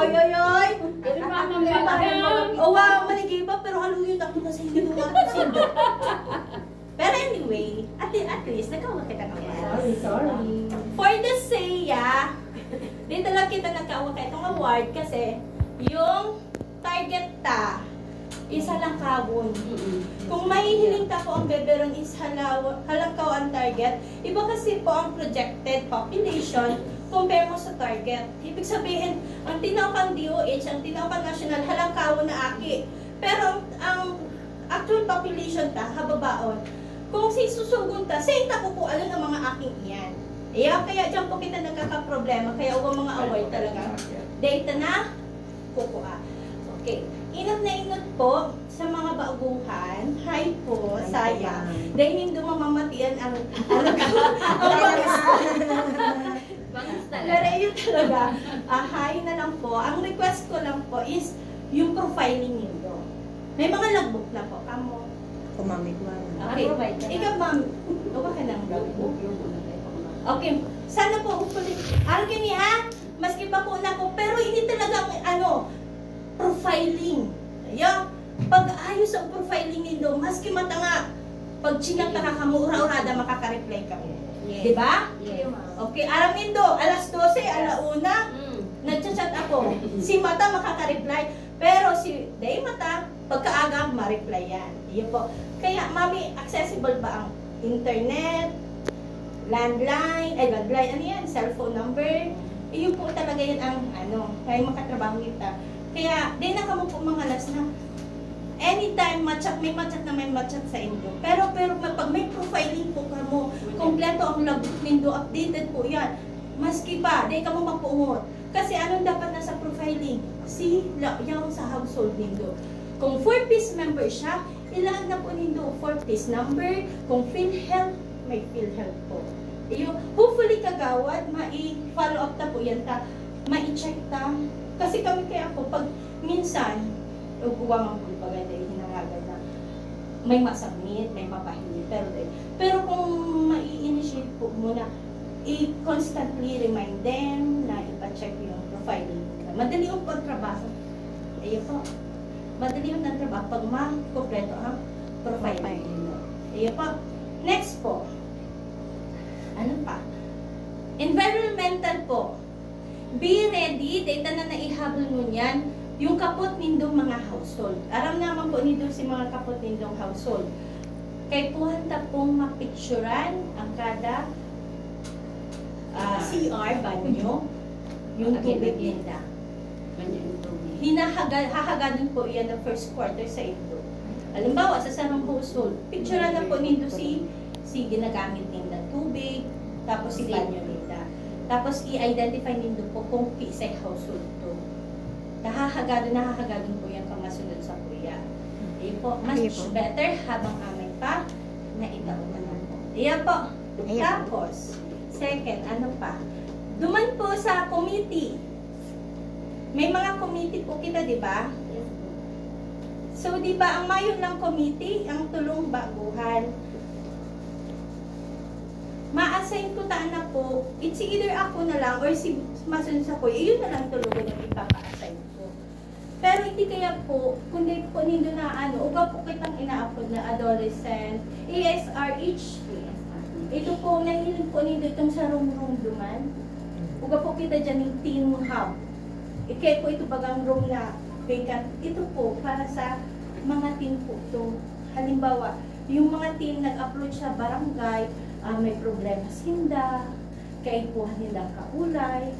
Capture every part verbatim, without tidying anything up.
Oy, oy, oy! Oh, wow, manigiba, pero haluyon ako na sa inyo, mga sindo. Pero anyway, at, at least, nagkawa kita ng award. Sorry, sorry. For the saya, dito lang kita nagkawa ka itong award kasi yung target ta, isa lang kawon. Kung mahihiling ta po ang beberon is halaw-, halangkaw ang target, iba kasi po ang projected population compare mo sa target. Ibig sabihin, ang tinaw kang D O H, ang tinaw kang national, halangkaw na aki. Pero ang, ang actual population ta, hababaon. Kung si susugon ta, sa ita ko po, ano ang mga aking iyan. Kaya, kaya dyan po kita nagkakaproblema, kaya uwang mga award talaga. Data na, kukuha. Okay. Inot na inot po sa mga baguhan. Hi po, sayang. Dahil hindi mamamatian ang, ang, ang Bangus talaga. Pero yun talaga, ah, hi na lang po. Ang request ko lang po is yung profiling nindo. May mga logbook na po, kamo. Ako, mami, ko, ano. Okay. Ikaw, ma'am, uwa ka ng logbook. Okay. Sana po, hopefully. Arang kini, ha? Maski pa po na ko, pero hindi talaga, ano, profiling. Yung pag-ayos ang profiling nindo, maski mata nga, pag chinat na kamo, ura-urada, makaka-reply kamo. Yes. Di ba? Yes. Okay, aram nindo, alas dose, alauna, nagchat-chat ako. Si mata makaka-reply, pero si day mata, pagkaaga, ma-reply yan. Iyo po. Kaya, mami, accessible ba ang internet, landline, ay, landline, ano yan, cellphone number? Iyo po talaga yan ang, ano, kaya makatrabaho kita. Kaya, di na kamo po mangalas na anytime, ma-chat, may ma-chat na may ma-chat sa inyo. Pero, pero ma-, pag may profiling po kamo, kompleto ang logbook nindo, updated po yan. Maski pa, di kamo mapuungot. Kasi anong dapat nasa profiling? Si la-, yung sa household nindo. Kung four Ps member siya, ilaan na po nindo four Ps number. Kung PhilHealth, may PhilHealth po. Iyo, hopefully, kagawad, mai-follow up ta po yan ta, mai-check ta. Kasi kami kaya po, pag minsan, ugwa man po, bagay na ihinangagan na may ma-submit, may mapahiling, pero, pero kung mai-initiate po muna, i-constantly remind them na ipa-check yung profile nila. Madali yung pagtrabaho. Ayun po. Madali yung nagtrabaho pag makompleto ang profile nila. Ayun po. Next po. Ano pa? Environmental po. Be ready, data na naihabol mo niyan, yung kapot nindong mga household. Aram naman po nindo si mga kapot nindong household. Kaipuhan ta pong mapicturan ang kada, ah, C R, banyo, yung tubig ninda. Hinahaga-, hahagadon po iyan ng first quarter sa indo. Halimbawa, sa sarong household, picturan na po nindo si, si ginagamit ninda tubig, tapos si banyo ninda. Tapos i-identify nindo po kung kiisay household to. Nahahagadon, nahahagadon po yan pamasunod sa kuya. Ayun po, much better habang amay pa, naitao na lang po. Ayan po. Tapos, second, ano pa? Duman po sa committee. May mga committee po kita, di ba? So, di ba, ang mayo lang committee, ang tulong baguhan. Ma-assign ko ta na po, it's either ako na lang or si Masun sa kuya, yun na lang tulugon ang ipapa-assign ko. Pero hindi kaya po, kung di po nindo na ano, uga po kitang inaapod na adolescent, A S R H. Ito po, nahiling po nindo itong sa room-room duman. Uga po kita dyan yung teen hub. Ikaya po ito bagang room na vacant. Ito po, para sa mga teen po to. Halimbawa, yung mga teen nag-approach sa barangay, ah, may problema sinda, kaipuhan nilang kaulay.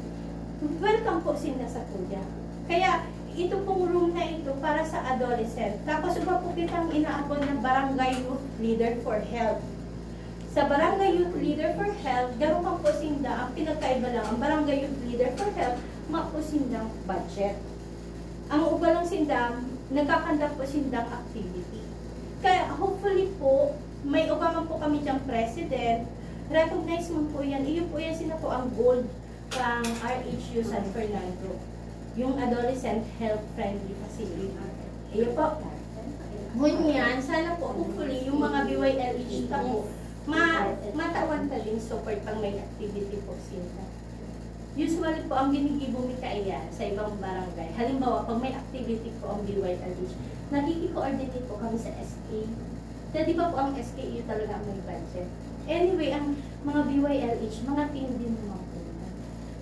Welcome po sinda sa kuya. Kaya, ito pong room na ito para sa adolescent. Tapos, uga po kitang inaapod na Barangay Youth Leader for Health. Sa Barangay Youth Leader for Health, garo man po sinda, ang pinagkaiba lang, ang Barangay Youth Leader for Health, mapo sindang budget. Ang uga lang sinda, nagkakandak po sindang activity. Kaya hopefully po, may uga man po kami diyang president, recognize man po yan. Iyo po yan, sina po ang gold kang R H U San Fernando, yung adolescent health friendly facility. Iyo po. Ngunyan, sana po, hopefully, yung mga B Y L H ta po, ma matawan ta din support pag may activity po sila. Usually po, ang ginigibo mi kaiyan sa ibang barangay. Halimbawa, pag may activity po ang B Y L H, nakiki-coordinate po kami sa S K. Kaya di ba po ang S K U talaga ang may budget? Anyway, ang mga B Y L H, mga team din naman po yan.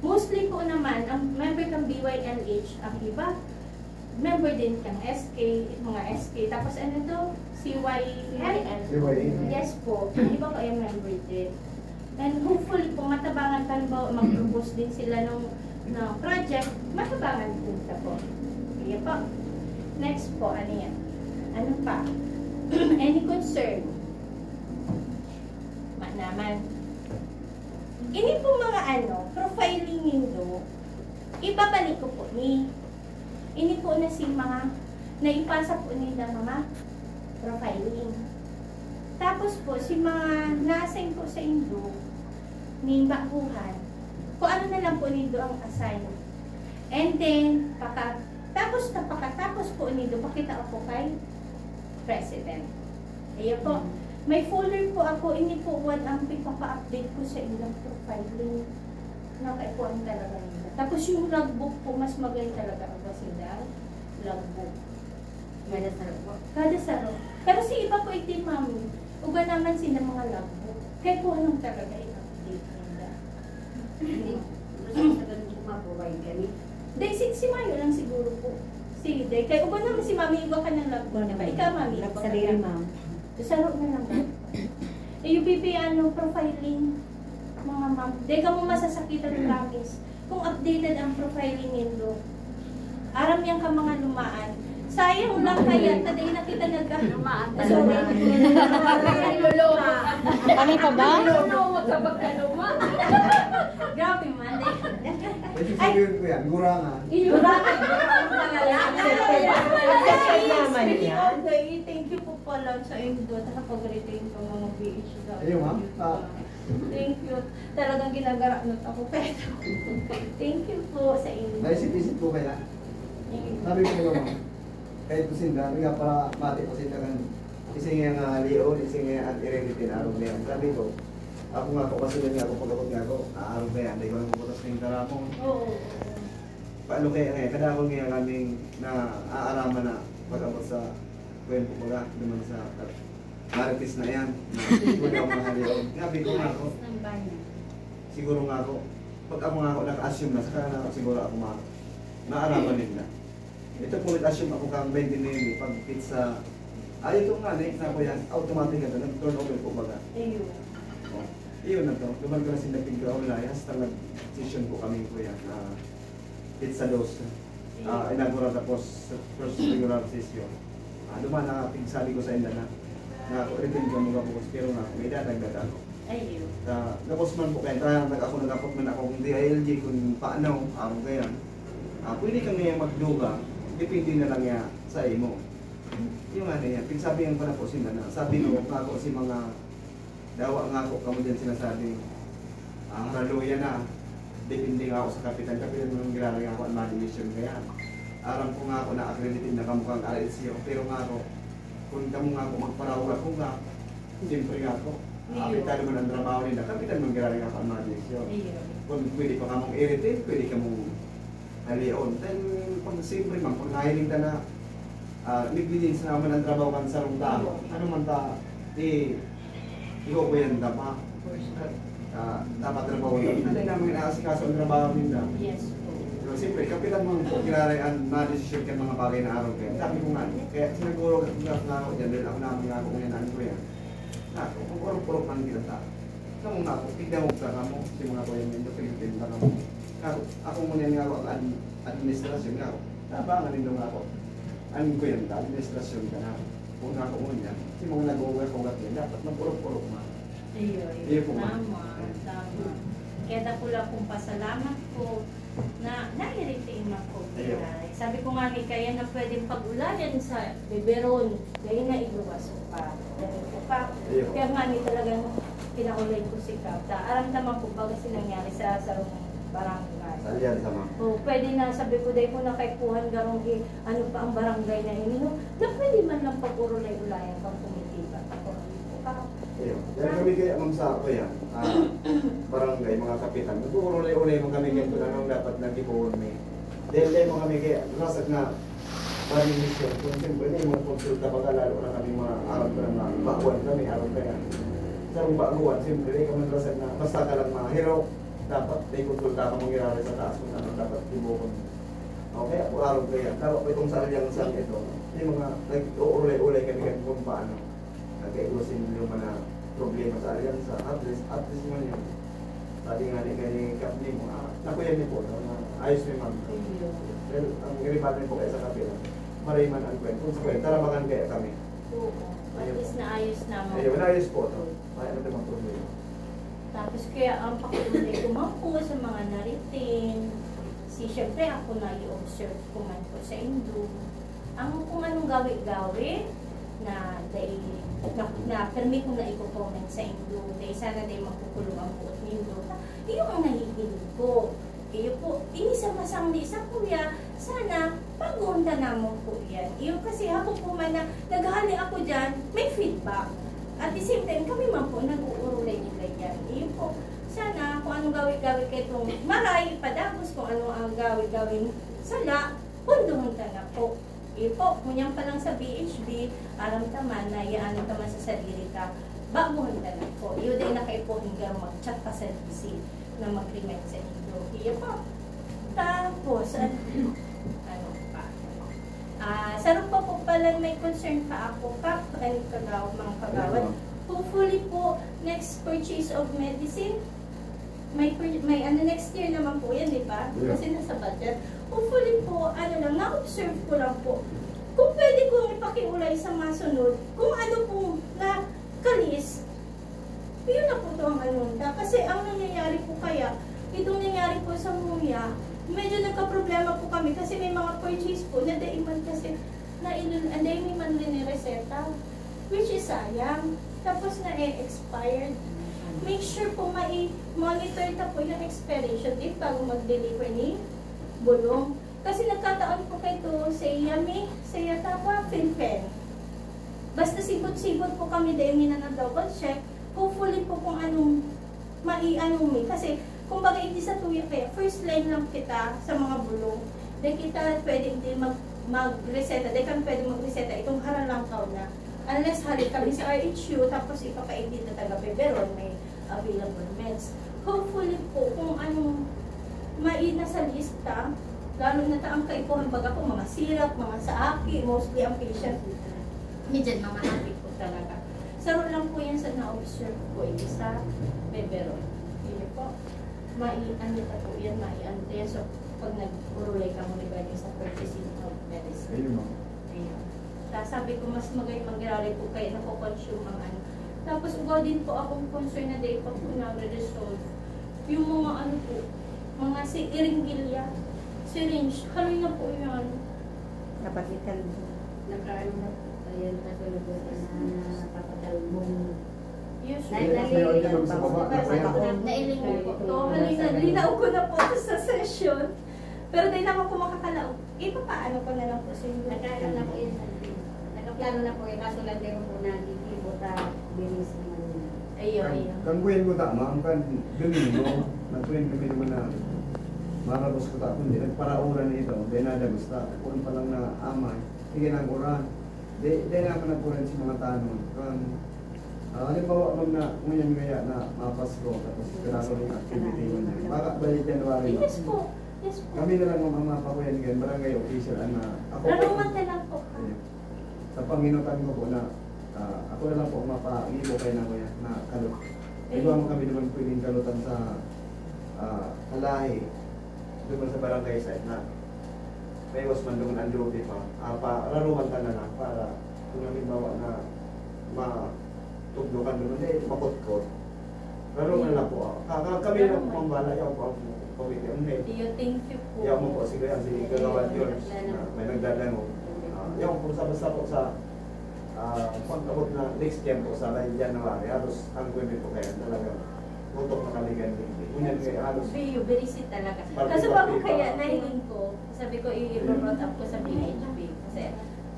Mostly po naman, ang member ng B Y L H, ang iba, member din kang S K, mga S K. Tapos ano to? C Y L? C Y L. Yes po. Ang iba po ay member din. And hopefully po, matabangan pa, halimbawa, mag-propose din sila ng, ng project, matabangan po ta po. Kaya po. Next po, ano yan? Ano pa? Any concern? Ma naman. Ini po mga ano, profiling nindo, ibabalik ko po ni. Ini po na si mga naipasa po ninda mga profiling. Tapos po, si mga na-assign po sa indo, ni baguhan, kung ano na lang po nindo ang assign. And then, paka, tapos na pakatapos po nindo, pakita ako kay President. Ayan po. May folder po ako, ini po, one ang pipapa-update ko sa ilang profiling. Nakaipuan talaga nila. Tapos yung logbook po, mas magaling talaga ang Basilan logbook. Kada saro po. Kada saro. Pero si iba po iti, mami, uga naman sila mga logbook. Kaya po anong talaga i-update nila. Hindi. Gusto ko sa ganun po, ma-provide kami. Day, si, si Mayo lang siguro po. Sige, day. Kaya uga naman si mami, iba ka ng logbook, di ba? Ikaw, mami, iba ka Nagsaliri, lang. Ma'am. Saro na lang ba? A U P P, ano, profiling, mga ma'am. Di ka mo masasakitan, promise. Kung updated ang profiling nindo. Aram yan ka mga lumaan. Sayang lang kaya, ta dai na kita nagka- Lumaan Sorry. Talaga. Kami pa ba? Lolo, wag ka magkaluma. Grabe man, eh. Kasi Ay. Sabihin ko yan, gurangan. Iyo. Gurangan. Accepted, accepted naman yan. Thank you po pala sa indo, sa pag-retain ko mga B H W. Ayun, ma'am. Ah. Thank you. Talagang ginagaraknot ako, pero thank you po sa inyo. Naisip-isip ko kaya. Thank you. Sabi ko naman, kahit ko sinda, sabi nga para mati ko sinda kan, ising nga, ah, Leon, ising nga at Irene Pinarong niya. Sabi ko, ako nga ako, kasi nga ako, pag-abot nga ako, aarog na yan, dahil ko lang puputas ng karamon. Oo, oo. Paano kaya nga, kada ako nga kaming naaaraman na pag-abot sa, kaya po baga, naman sa Marites na yan. Wala akong mahalion. Sabi ko nga ako, Marites ng Bayan. Siguro nga ako, pag ako nga ako naka-assume na, saka na siguro ako ma-, maaraman ninda. Ito po, nag-assume ako kang twenty-nine, pag pizza, ay, ito nga, next na po yan, automatic na, nag-turn over po baga. Ayun. Oh, iyon na to. Duman ko na sinda pigkaulay, hasta nag-session po kami, kuya, na pizza dos. Ah, inaugural tapos first regular session. Ah, duman na, pigsabi ko sa inda na, na ako, retain ka mo, pero na, may dadagdag ako. Ayun. Ah, tapos man po, kaya tayo, nag-, ako, nag-apot man ako kung D I L G, kung paano, ako kaya. Ah, pwede kang ngayon magdugang, depende na lang niya sa imo. Yung ano yan, pigsabihan ko na po sila na, sabi ko, ako si mga Dawa nga ako, kamo diyan sinasabing, ah, haraluya na. Depende nga ako sa kapitan. Kapitan mo nang giraray nga ako ang mga desisyon kaya. Aram ko nga ako na accredited na kamo kang R H C O, pero nga ako, kung kamo nga ako magparawag ako nga, siyempre nga ako, Iyo. Apektado man ang trabaho nila, kapitan mo giraray nga ako ang mga desisyon. Iyo. Kung pwede pa kamong i-retain, pwede kamong halion. Then, pag siyempre man, pag nahiling ka na, ah, negligence naman ang trabaho kan sarong tao. Ano man ta, eh, igo ko yan, dapat. Ah, dapat trabaho yun. Ano naman inaasikaso ang trabaho ninda? Yes po. Pero siyempre, kapitan mo po, giraray ang mga desisyon kan mga bagay na araw kayo. Sabi ko nga, kaya sinaguro nga ako dyan, dahil ako naman nga ako ngayon, ano ko yan. Ako, kung urok-urok man kita ta. Kamo nga ako, tigdangog ta kamo, si mga kuya nindo, pinagtinda kamo. Ako, ako mo niyan nga ako, ang ad-, administrasyon nga ako. Tabangan nindo nga ako. Ang kuya ta, administrasyon ka na. Kung ako mo niyan, si mga nag-uwag-uwag niya, dapat mag-urok-urok man. Iyo, iyo. Iyo po, ma'am. Tama, tama. Kaya dako lang pong pasalamat po na nairetain ako. Iyo. Sabi ko nga ni kaya na pwedeng pag-ulayan sa biberon, dahil na iluwas ko pa. Ganito pa. Iyo. Kaya nga ni talagang kinaulay ko si Kap. Ta, aram naman po baga si nangyari sa, sa barangay. Salyan sa, ma'am. O, pwede na, sabi ko, dahil ko nakaipuhan garong i-, ano pa ang barangay na ini, no? Na pwede man lang pag-urulay-ulayan pang komitiba. Ako, ano po, Kap? Dahil kami kaya, ma'am, sa, kuya, ah, barangay, mga kapitan, nag-uulay-ulay man kami ganito na nang dapat nag-ipuon mi. Dahil tayo, mga kami kaya, nasag na barangay mission. Kung siyempre, may mga konsulta, pagka lalo na kami mga arog na mga baguhan kami, arog kaya. Sa mga baguhan, siyempre, may kami nasag na basta ka lang mahiro, dapat may konsulta ka mangyayari sa taas kung ano dapat ibuon. O kaya, kung arog kaya, dapat pa itong sa alyansa ito, may mga nag-uulay-ulay kami kung paano. Nagkaiwasin yung mga problema sa alyansa. At least, at least man yun. Sabi nga ni, ni Kap Nemo, ah, nakuyan niyo po, no, na ayos ni ma'am. Ayun. Well, ang iripan niyo po kayo sa kapila, maray man ang kwento. Kung sa kwento, tarabangan kaya kami. Oo. At Ayun. least naayos naman. Ayun, naayos po, no? Kaya na naman problema. Tapos kaya ang pakiulay ko man po sa mga nariting, si, siyempre ako na i-observe ko man po sa indo. Ang kung anong gawi-gawi na dai, na, na permi kong na ipo-comment sa indo, dai sana dai magkukulong ang buot nindo. Iyo ang nahihiling ko. Iyo po, ini sa masang di sa kuya, sana baguhon ta namon po yan. Iyo kasi hapon po man na naghali ako dyan, may feedback. At the same time, kami man po nag-uurulay-ulay yan. Iyo po, sana kung anong gawi-gawi kayo itong maray, padagos kung anong ang gawi-gawing sala, punduhon ta na po. Iyo po, ngunyan pa lang sa B H B, aram ta man na iyaano ta man sa sadiri ta, baguhan ta na po. Iyo din nakaipo, hindi mag-chat pa sa D C na mag-remind sa indo. Iyo po. Tapos, ano, ano pa? Ah, sarong pa po pala may concern pa ako, Kap, and kagaw, mga kagawad. Ano? Hopefully po, next purchase of medicine, may, pur- may ano, next year naman po yan, di ba? Yeah. Kasi nasa budget. Hopefully po, ano lang, na-observe ko lang po. Kung pwede kong ipakiulay sa masunod, kung ano pong nakalis, yun na po to ang ano nila. Kasi ang nangyayari po kaya, itong nangyari po sa Muya, medyo nagka-problema po kami kasi may mga purchase po na daiman kasi na ilul-, ah, dai man rin reseta. Which is sayang. Tapos na-expired. Make sure po mai-monitor ta po yung expiration date bago mag-deliver ni bulong. Kasi nagkataon po kay to, sa Yami, sa Yatapa, Finfen. Basta sibot-sibot po kami dahil may nana-double check. Hopefully po kung anong maiano mi. Kasi, kumbaga, hindi sa tuya kaya, first line lang kita sa mga bulong. Dahil kita pwede hindi mag, mag-reseta, dahil kami pwede mag-reseta, itong haralangkaw na. Unless halik kami sa R H U, tapos ipapaigit na taga Beberon, may available meds. Hopefully po, kung anong maina sa lista, lalo na ta ang kaipuhan, pag ako, mga sirap, mga saaki, mostly ang patient, medyan mga happy po talaga. Saro lang po yan sa na-observe ko, ito sa Beberon. Yun po. Mai-, ano ta po yan, mai-, ano ta yan. So, pag nag-urulay ka mo regarding sa purchasing of medicine. Ayun, ma'am. Ayun. Ta, sabi ko, mas magay mangyari po kaya nako-consume ang ano. Tapos, ugaw din po akong concern na di pa po nagre-resolve. Yung mga ano po, mga si iringgilya, syringe, haloy na po yan. Dapat ikalbo. Nakaano na po, ayan, kasunod na napapatalbong. Yes, Nai-, sir. nai-, May order sa baba, nai-, nakayan. Nailing ko po. Oo, haloy na, linaw ko na po sa session. Pero di naman po makakalaog. Ipapaano ko na lang po sa inyo. Nagkaano na po yun, sir. Nakaplano na po yun. Kaso lang, di mo po nagkikibo ta, bilis naman yun. Ayun, Kan, ayun. kan kuyan ko tama, ang kan Domingo, nagkuyan kami naman na marabos ko ta, kundi nagparauran na ito, dahil nada gusta. Kuwan pa lang na amay, sige na ang uran. Di, di na ako nagkuhan sa mga tanong. Kan, ah, halimbawa, ma'am, na ngayon kaya na mapasko, tapos kailangan ng activity mo niya. Baka by January, ma'am. Yes po. Yes po. Kami na lang, ma'am, ang mapakuyan ngayon, barangay official, ang, ah, ako po. Naruman na lang po. Ayun. Sa panginutan ko po na, ah, ako na lang po ang mapagibo kayo na, kuya, na kalot. Ayun. Di ba, ma'am, kami naman pwedeng kalutan sa, ah, kalahi, doon sa barangay side na may iwas man doon ang duty pa. Ah, pa, raruman ka na lang para kung halimbawa na ma-, tuglukan naman, eh, makutkot. Pero wala na po, ah. Ka-, ka-, kami na lang po ang bala, yaw po ang committee. Ang head. Iyo, thank you po. Yaw mo po, sige, ang sige, Kagawad George, na may nagdadangog. Ah, yaw po, sa, basta po sa, ah, pag-abot na next year po, sa January, halos ang pwede po kaya talaga, tutok na kami ganyan. Ngunyan kaya halos Biyo, berisit talaga. Pati Kaso bago pati kaya pa. nahiling ko, sabi ko, i-, i-brought up ko sa P H P. Kasi,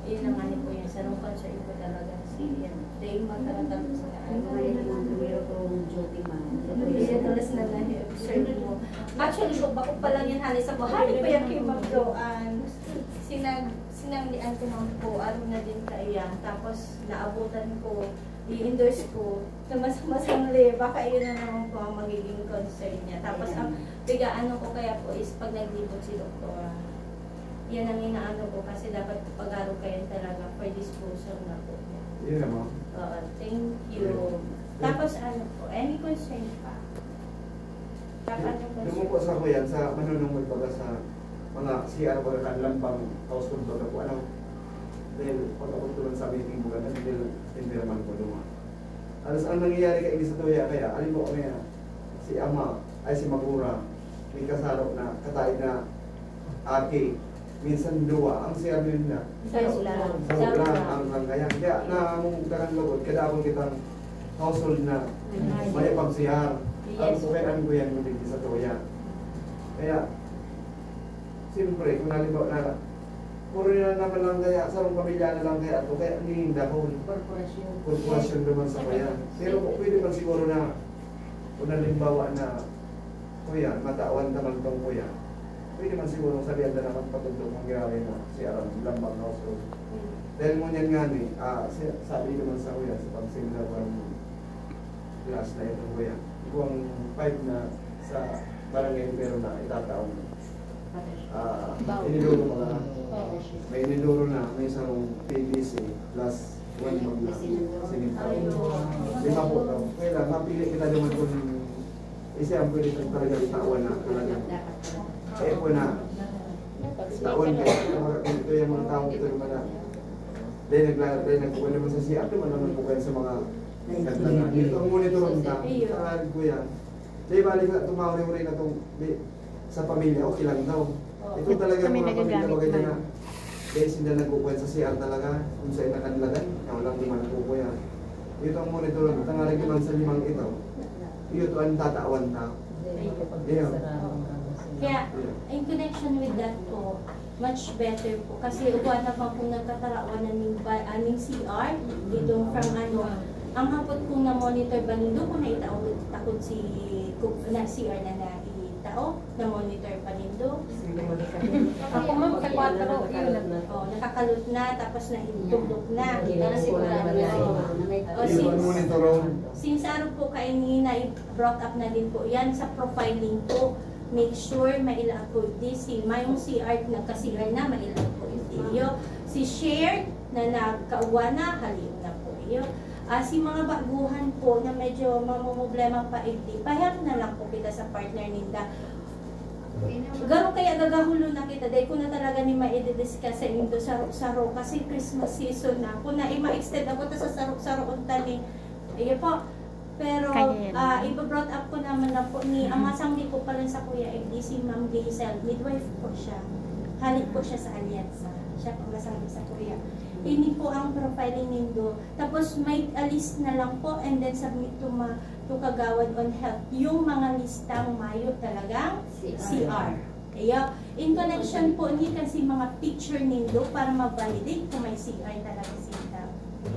Yun ang ano po yung sarong concern ko talaga. Sige, yan. Dahil magkakatapos na. Yung mga yung mga duty man. Hindi na tulas na na-observe mo. Actually, so, bako pa lang yan, honey, sa buhay pa yan kay Ma'am Joanne. Sinag, sinanglian ko man po, araw na din kaiyan. Tapos, naabutan ko, i-endorse ko, na mas masangli, baka iyon na naman po ang magiging concern niya. Tapos, ang pigaano ko kaya po is pag naglibot si doktora. Yan ang inaano ko kasi dapat pag-aro kayo talaga for disposal na po. Yun naman. Oo, thank you. Tapos ano po, any concern pa? Dapat yung Doon po sa kuya, sa manunungod baga sa mga C R baga kan lambang household baga po, ano? Dahil pag-abot ko lang sa meeting baga, dahil hindi naman po doon. Alas ang nangyayari kay sa tuya kaya, alam mo kaya, si ama, ay si magura, may kasaro na, kataig na, aki, minsan duwa, ang C R nila. Sa ulan. Sa ulan, ang langgayan. Kaya namumugtakan lugod, kada akong kitang household na may pag-C R. Ang Yes. Kaya ang kuya mo din sa tuya. Kaya, siyempre, kung halimbawa na, puro na naman lang kaya, sa pamilya na lang kaya ako, kaya nininda ko. Korporasyon. Korporasyon naman sa kuya. Pero kung pwede man siguro na, kung halimbawa na, kuya, matawan naman tong kuya. Pwede man siguro sabihan na naman patugtog ng giraray na si Aram, lambang household. Dahil mo niyan nga ni, ah, si- sabi naman sa kuya, sa pag-seminar ko ng class na itong kuya. Kung five na sa barangay pero na itataon. Ah, inidoro mga, may inidoro na, may isang P V C plus one bag na siminto. Lima po daw. Kaya lang, mapili kita naman kung isa ang pwede kong talaga itawan na talaga. Eh po na, taon ka, ito yung mga taong ito naman na. Dahil nagla-, dahil nagkukuha naman sa C R, naman naman po kayo sa mga naglalaan. Ito ang monitor ang dami. Sa kuya. Dahil balik na, tumauri-uri na itong, di, sa pamilya, okay lang daw. Ito talaga Kami mga pamilya nagagamit bagay man. Na, dahil sila nagkukuha sa C R talaga, kung saan nakanlagan, na walang naman po kuya. Ito ang monitor, tangarig naman sa limang ito. Ito ang tatawan ta. Yeah. Kaya, in connection with that po, much better po. Kasi uwa na pa po nagkatarawan na ning, ba, ah, ning C R, dito from ano, ang hapot kong na-monitor ba nindo kung naitao takod si, kung na C R na naitao, na-monitor pa nindo? Ako, ma'am, sa kwatro, yun na. Oh, nakakalot na, tapos nahintulog na. Para sigurado na siguro na may O, Yung since, monitor, oh. since araw po kayo ni na-brought up na din po yan sa profiling po, make sure maila po di si mayong C R, nagka-C R na, maila po iyo. Si shared na nagkauwa na, haliw na po iyo. Ah, si mga baguhan po na medyo mamumblema pa, igdi, pahiram na lang po kita sa partner ninda. Garo kaya gagahulo na kita, dahil ko na talaga ni maididiscuss sa indo sa saro kasi Christmas season na. Kung na ma-extend ako ta sa saro-saro unta ni, iyo po. Pero Kaya yan. Ah, iba-brought up ko naman na po ni, ang masangli ko pala sa kuya, eh, di si Ma'am Hazel, midwife po siya. Halik po siya sa Alianza. Siya po masangli sa kuya. Ini po ang profiling nindo. Tapos may a list na lang po and then submit to ma to Kagawad on Health. Yung mga listang mayo talagang C R. Kaya, in connection po ni kasi mga picture nindo para ma-validate kung may C R talaga sila.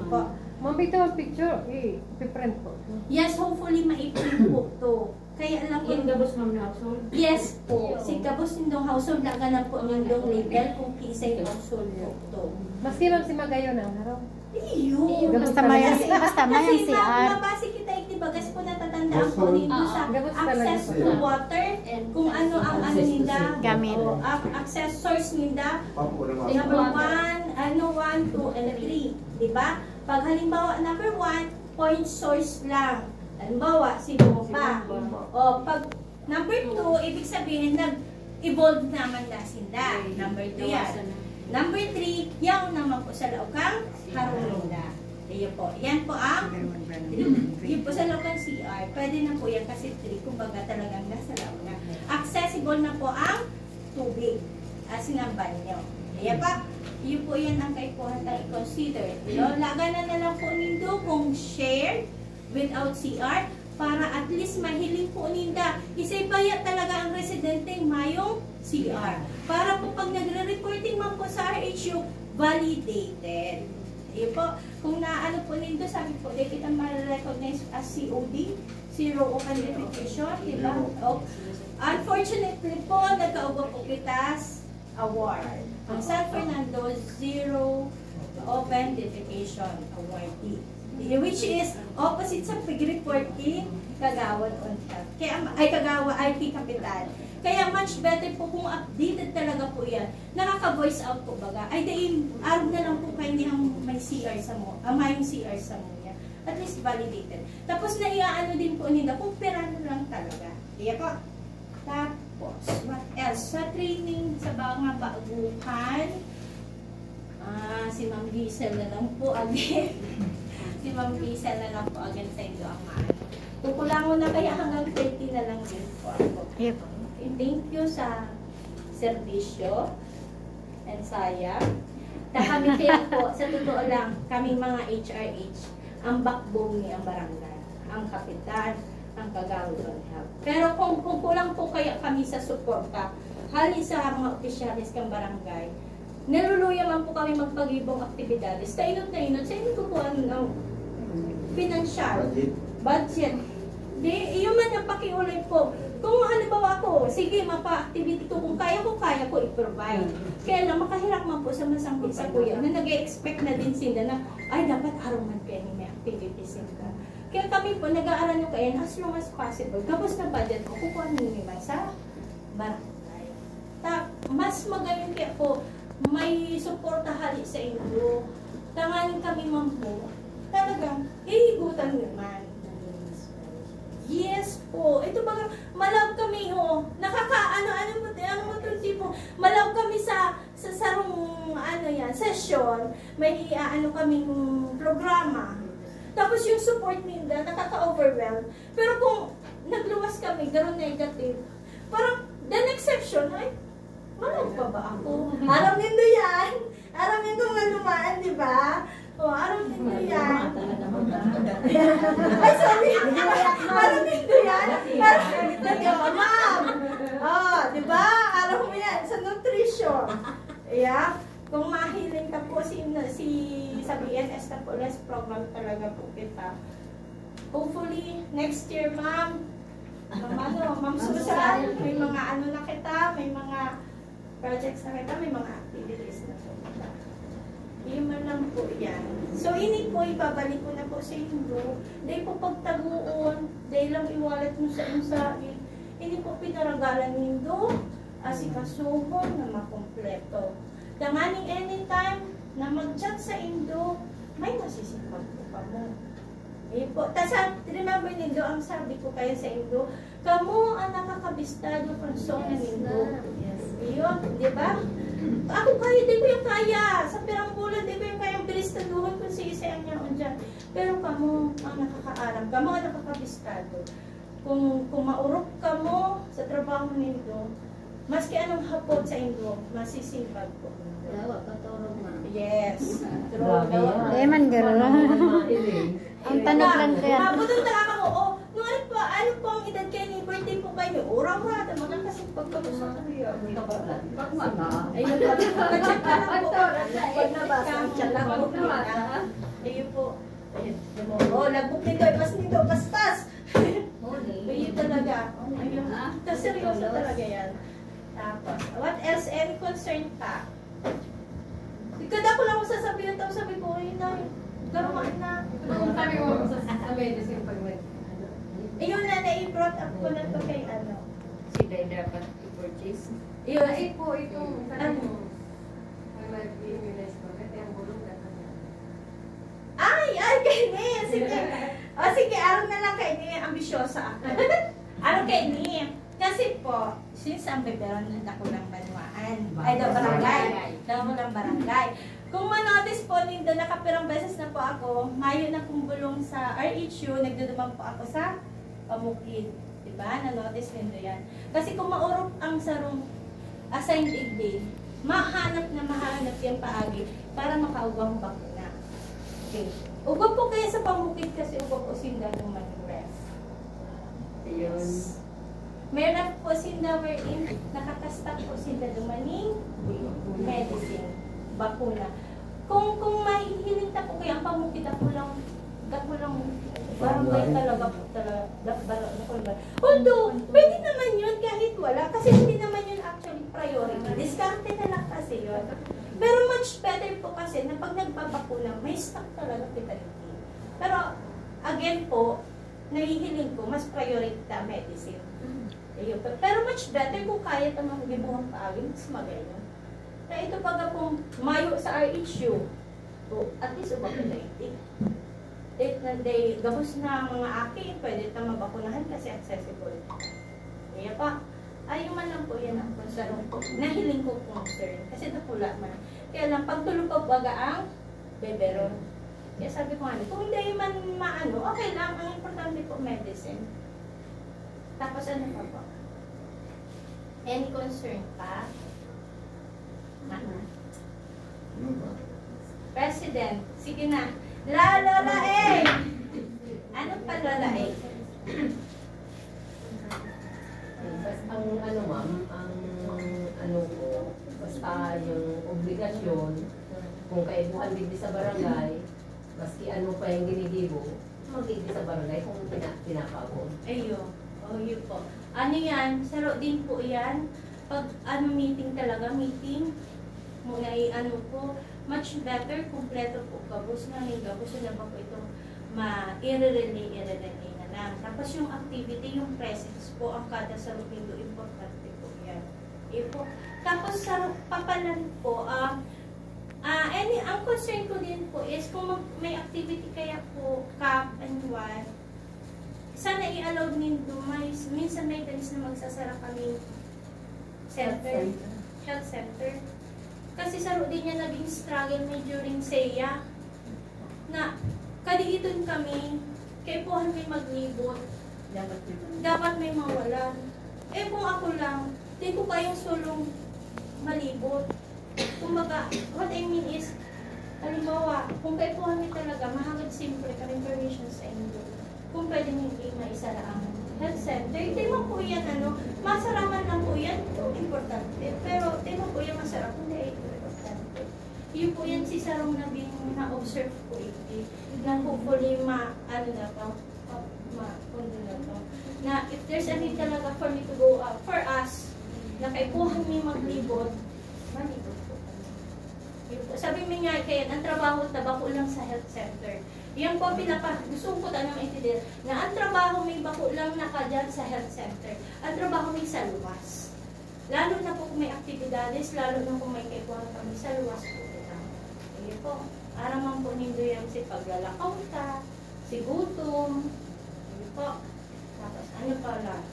Po. Ma'am, ito ang picture, i-print po. Yes, hopefully ma-print po to. Kaya lang po, Yung gabos, ma'am, na household? Yes po. Si gabos nindong household, laganan po nindong label kung kisay household po to. Maski, ma'am, si Magayo na, harap. Iyo. Basta may, basta may Kasi C R. Mabase kita, di bagas po natatandaan po nindo sa Gabos talaga. Access to water, kung ano ang ano ninda. Gamit. O, ac- access source ninda. Papo naman. Number one, ano, one, two, and three. Di ba? Pag halimbawa, number one, point source lang. Halimbawa, si Bomba. O, pag number two, ibig sabihin, nag-evolve naman na sinda. Number two yan. Number three, yaon naman po sa laog kang harong ninda. Iyo po. Yan po ang, yun po sa laog kang C R. Pwede na po yan kasi three, kumbaga talagang nasa laog na. Accessible na po ang tubig. Asin ang banyo. Kaya pa, yun po yan ang kaipuhan na i-consider. Laganan na lang po nindo kung shared without C R para at least mahiling po ninda. Isay baya talaga ang residente mayong C R. Para po pag nagre-reporting man po sa R H U, validated. Iyo po, kung naano po nindo, sabi po, di kita ma-recognize as C O D, zero open defecation, di ba? O, unfortunately po, nagkaugwa po kita sa award. Ang San Fernando, zero open defecation awardee. Which is opposite sa pag-report ni Kagawad on Health. Kaya, ay, Kagawad, ay, kay Kapitan. Kaya much better po kung updated talaga po yan. Nakaka-voice out po baga. Ay, dahil, arog na lang po kayo niyang may C R sa mo, ah, may C R sa mo niya. At least validated. Tapos, naiaano din po nila kung pirano lang talaga. Kaya po, tapos, what else? Sa training, sa mga baguhan, ah, si Ma'am Giselle na lang po again. Si Ma'am Giselle na lang po again sa inyo ang maano. Kukulangon na kaya hanggang thirty na lang din po ako. Yep. Thank you sa serbisyo and saya. Ta kami kaya po, sa totoo lang, kami mga H R H, ang backbone ni ang barangay, ang kapitan, ang kagawad ng health. Pero kung, kung kulang po kaya kami sa suporta, hali sa mga opisyales ng barangay, naluluya man po kami magpagibong aktibidades. Kainot na inot, sa inyo po ang, ang financial Budget. budget. Di, iyo man ang pakiulay po. Kung halimbawa ako, sige, mapa-activity ko. Kung kaya ko, kaya ko i-provide. Kaya lang, makahirak man po sa masangkit sa kuya na nag-expect na din sila na, ay, dapat araw man kaya ni may activity sila. Kaya kami po, nag-aaral nyo kayo as long as possible. Tapos na budget ko, kukuha nyo naman sa barangay. Ta, mas magayon kaya po, may suporta hali sa inyo. Tanganing kami man po, talagang hihigutan nyo man. Yes po. Ito baga, malawag kami, oh. Nakaka, ano, ano mo, ano mo itong tipo? Malawag kami sa, sa sarong, ano yan, session. May, ah, ano kaming programa. Tapos yung support ninda, nakaka-overwhelm. Pero kung nagluwas kami, garo negative, parang, the next session, ay, malawag pa ba ako? Aram nindo yan. Aram nindo nga lumaan, di ba? O, aram nindo yan. Ay, sorry. Aram nindo yan. Aram nindo yan, ma'am. O, di ba? Aram mo yan sa nutrition. Yeah. Kung mahiling ka po si, si sa B N S na po, less program talaga po kita. Hopefully, next year, ma'am. Ma'am, ano, ma'am Susan, may mga ano na kita, may mga projects na kita, may mga activities na po kita. Yun man lang po yan. So, ini po, ibabalik ko na po sa inyo. Dahil po pagtaguon, dahil lang iwalat mo sa inyo sa akin. Ini po pinaragalan nindo, asikasuhon na makompleto. Tanganing anytime na mag-chat sa indo, may masisipag po kamo. Ayun po. Tas, ah, remember nindo, ang sabi ko kayo sa indo, kamo ang nakakabistado kung saan na nindo. Iyon, di ba? Ako kaya, di ko yung kaya. Sa pirang bulan, di ko yung kayang biristaduhan kung sige sa inyo dyan. Pero kamo ang nakakaaram, kamo ang nakakabistado. Kung, kung maurok kamo sa trabaho nindo, maski anong hapot sa indo, masisipag po. Dawa, paturog, ma'am. Yes. True. Grabe Dawa. yan. Eh, man, garo. Mama, iling. Ang tanong lang kaya. Mabutong na ako, oh, nung ano po, ano po ang edad kayo ni birthday po kayo? Ura-ura, ito mga kasi pagkamusta ko yun. Pagmata. Ayun, pag-check ka lang po. Pag nabasa, ang tiyan lang. Ayun po. Ayun. Oh, lagbok nito, ipas nito, paspas. Morning. Ayun talaga. Ayun. Ah, Tas seryoso seryoso. Talaga yan. Tapos, what else? Any concern pa? Ikada ko lang sasabihin, tapos sabi ko, ay na, garo na. Kung sabi mo sa, sa medicine pag nag, ano, Ayun na, na-brought up ko na to kay ano. sila yung dapat i-purchase. Ayun, Ay po, itong, sabi Ano? mo, may mag-immunize ko, kasi ang bulong na kanya. Ay, ay, kay Ni, sige. O sige, aron na lang kay Ni, ambisyosa ako. Aron kay Ni. Kasi po, since ang Beberon na dakulang banwaan, ay, daw barangay. Dakulang barangay. Kung manotice po nindo, nakapirang beses na po ako, mayo na pong bulong sa R H U, nagduduman po ako sa pamukid. Diba? Na-notice nindo yan. Kasi kung maurop ang sarong assigned igdi, mahanap na mahanap yan paagi para makaugwang bakuna. Okay. Ugwa po kaya sa pamukid kasi ugwa po sinda duman ref. Ayun. May ref po sinda wherein nakakastock po sinda dumaning medicine, bakuna. Kung, kung mahihiling ta po kaya ang pamukit, ako lang, ako lang, barangay talaga po, talaga, da-, bara-, ako lang. Although, pwede naman yun kahit wala, kasi hindi naman yun actually priority. Diskarte na lang kasi yun. Pero much better po kasi na pag nagbabakuna, may stock talaga kita dito. Pero, again po, nahihiling ko, mas priority ta medicine. Ayun. Pe-, pero much better kung kaya ta mang gibuhang paagi, mas magayon. Na ito pag akong mayo sa R H U, o at least uba ko na iti. Dahil na, dahil gabos na mga aki, pwede ta mabakunahan kasi accessible. Kaya pa, ayun man lang po, yan ang concern ko. Nahiling ko concern. Kasi dakula man. Kaya lang, pag tulog pa baga ang beberon. Kaya sabi ko nga, kung hindi man maano, okay lang. Ang importante po, medicine. Tapos ano pa po? Any concern pa? Ano? Ano ba? President, sige na. La, Lola A! Ano pa, Lola A? Bas, ang ano, ma'am, ang ano ko, basta yung obligasyon, kung kaipuhan digdi sa barangay, maski ano pa yung ginigibo, magigdi sa barangay kung pina, pinapabon. Ayo. O, yun po. Ano yan? Saro din po yan. Pag ano, meeting talaga, meeting. Muna i-ano po. Much better, kumpleto po. Gabos na yung gabos. Yun lang po itong ma-i-relay, i-relay na lang. Tapos yung activity, yung presence po, ang kada sa Rubindo, importante po yan. Yun po. Tapos sa papalan po, ah, ah, any, ang concern ko din po is kung mag, may activity kaya po, camp and what, sana i-allow nindo, may, minsan may times na magsasara kami center, health center. Kasi saro din niya naging struggle mi during seya. Na, kadiiton kami, kaipuhan mi maglibot. Dapat may mawalan. Eh, kung ako lang, di ko kayang solong malibot. Kumbaga, what I mean is, halimbawa, kung kaipuhan mi talaga, mahagad siyempre kami permission sa inyo. Kung pwede niyo i-, maisara ang health center, di man po yan, ano, masara man lang po yan, ito importante. Pero di man po yan masara, kundi ito importante. Yun po yan si sarong nabing na-observe ko, eh, na hopefully ma-, ano na to, ma-, ma-, ano na to, na if there's a need talaga for me to go out, for us, na kaipuhan mi maglibot, malibot po kami. Yun po. Sabi mi nga, kaya ang trabaho ta bako lang sa health center. Yan po ang pinapa-, gusto ko po talaga maintindihan, na ang trabaho mi bako lang naka dyan sa health center. Ang trabaho mi sa luwas. Lalo na po kung may aktibidades, lalo na kung may kaipuhan kami sa luwas po kita. Sige po. Aram man po nindo yan si paglalakaw ta, si gutom. Sige po. Tapos ano pa lang?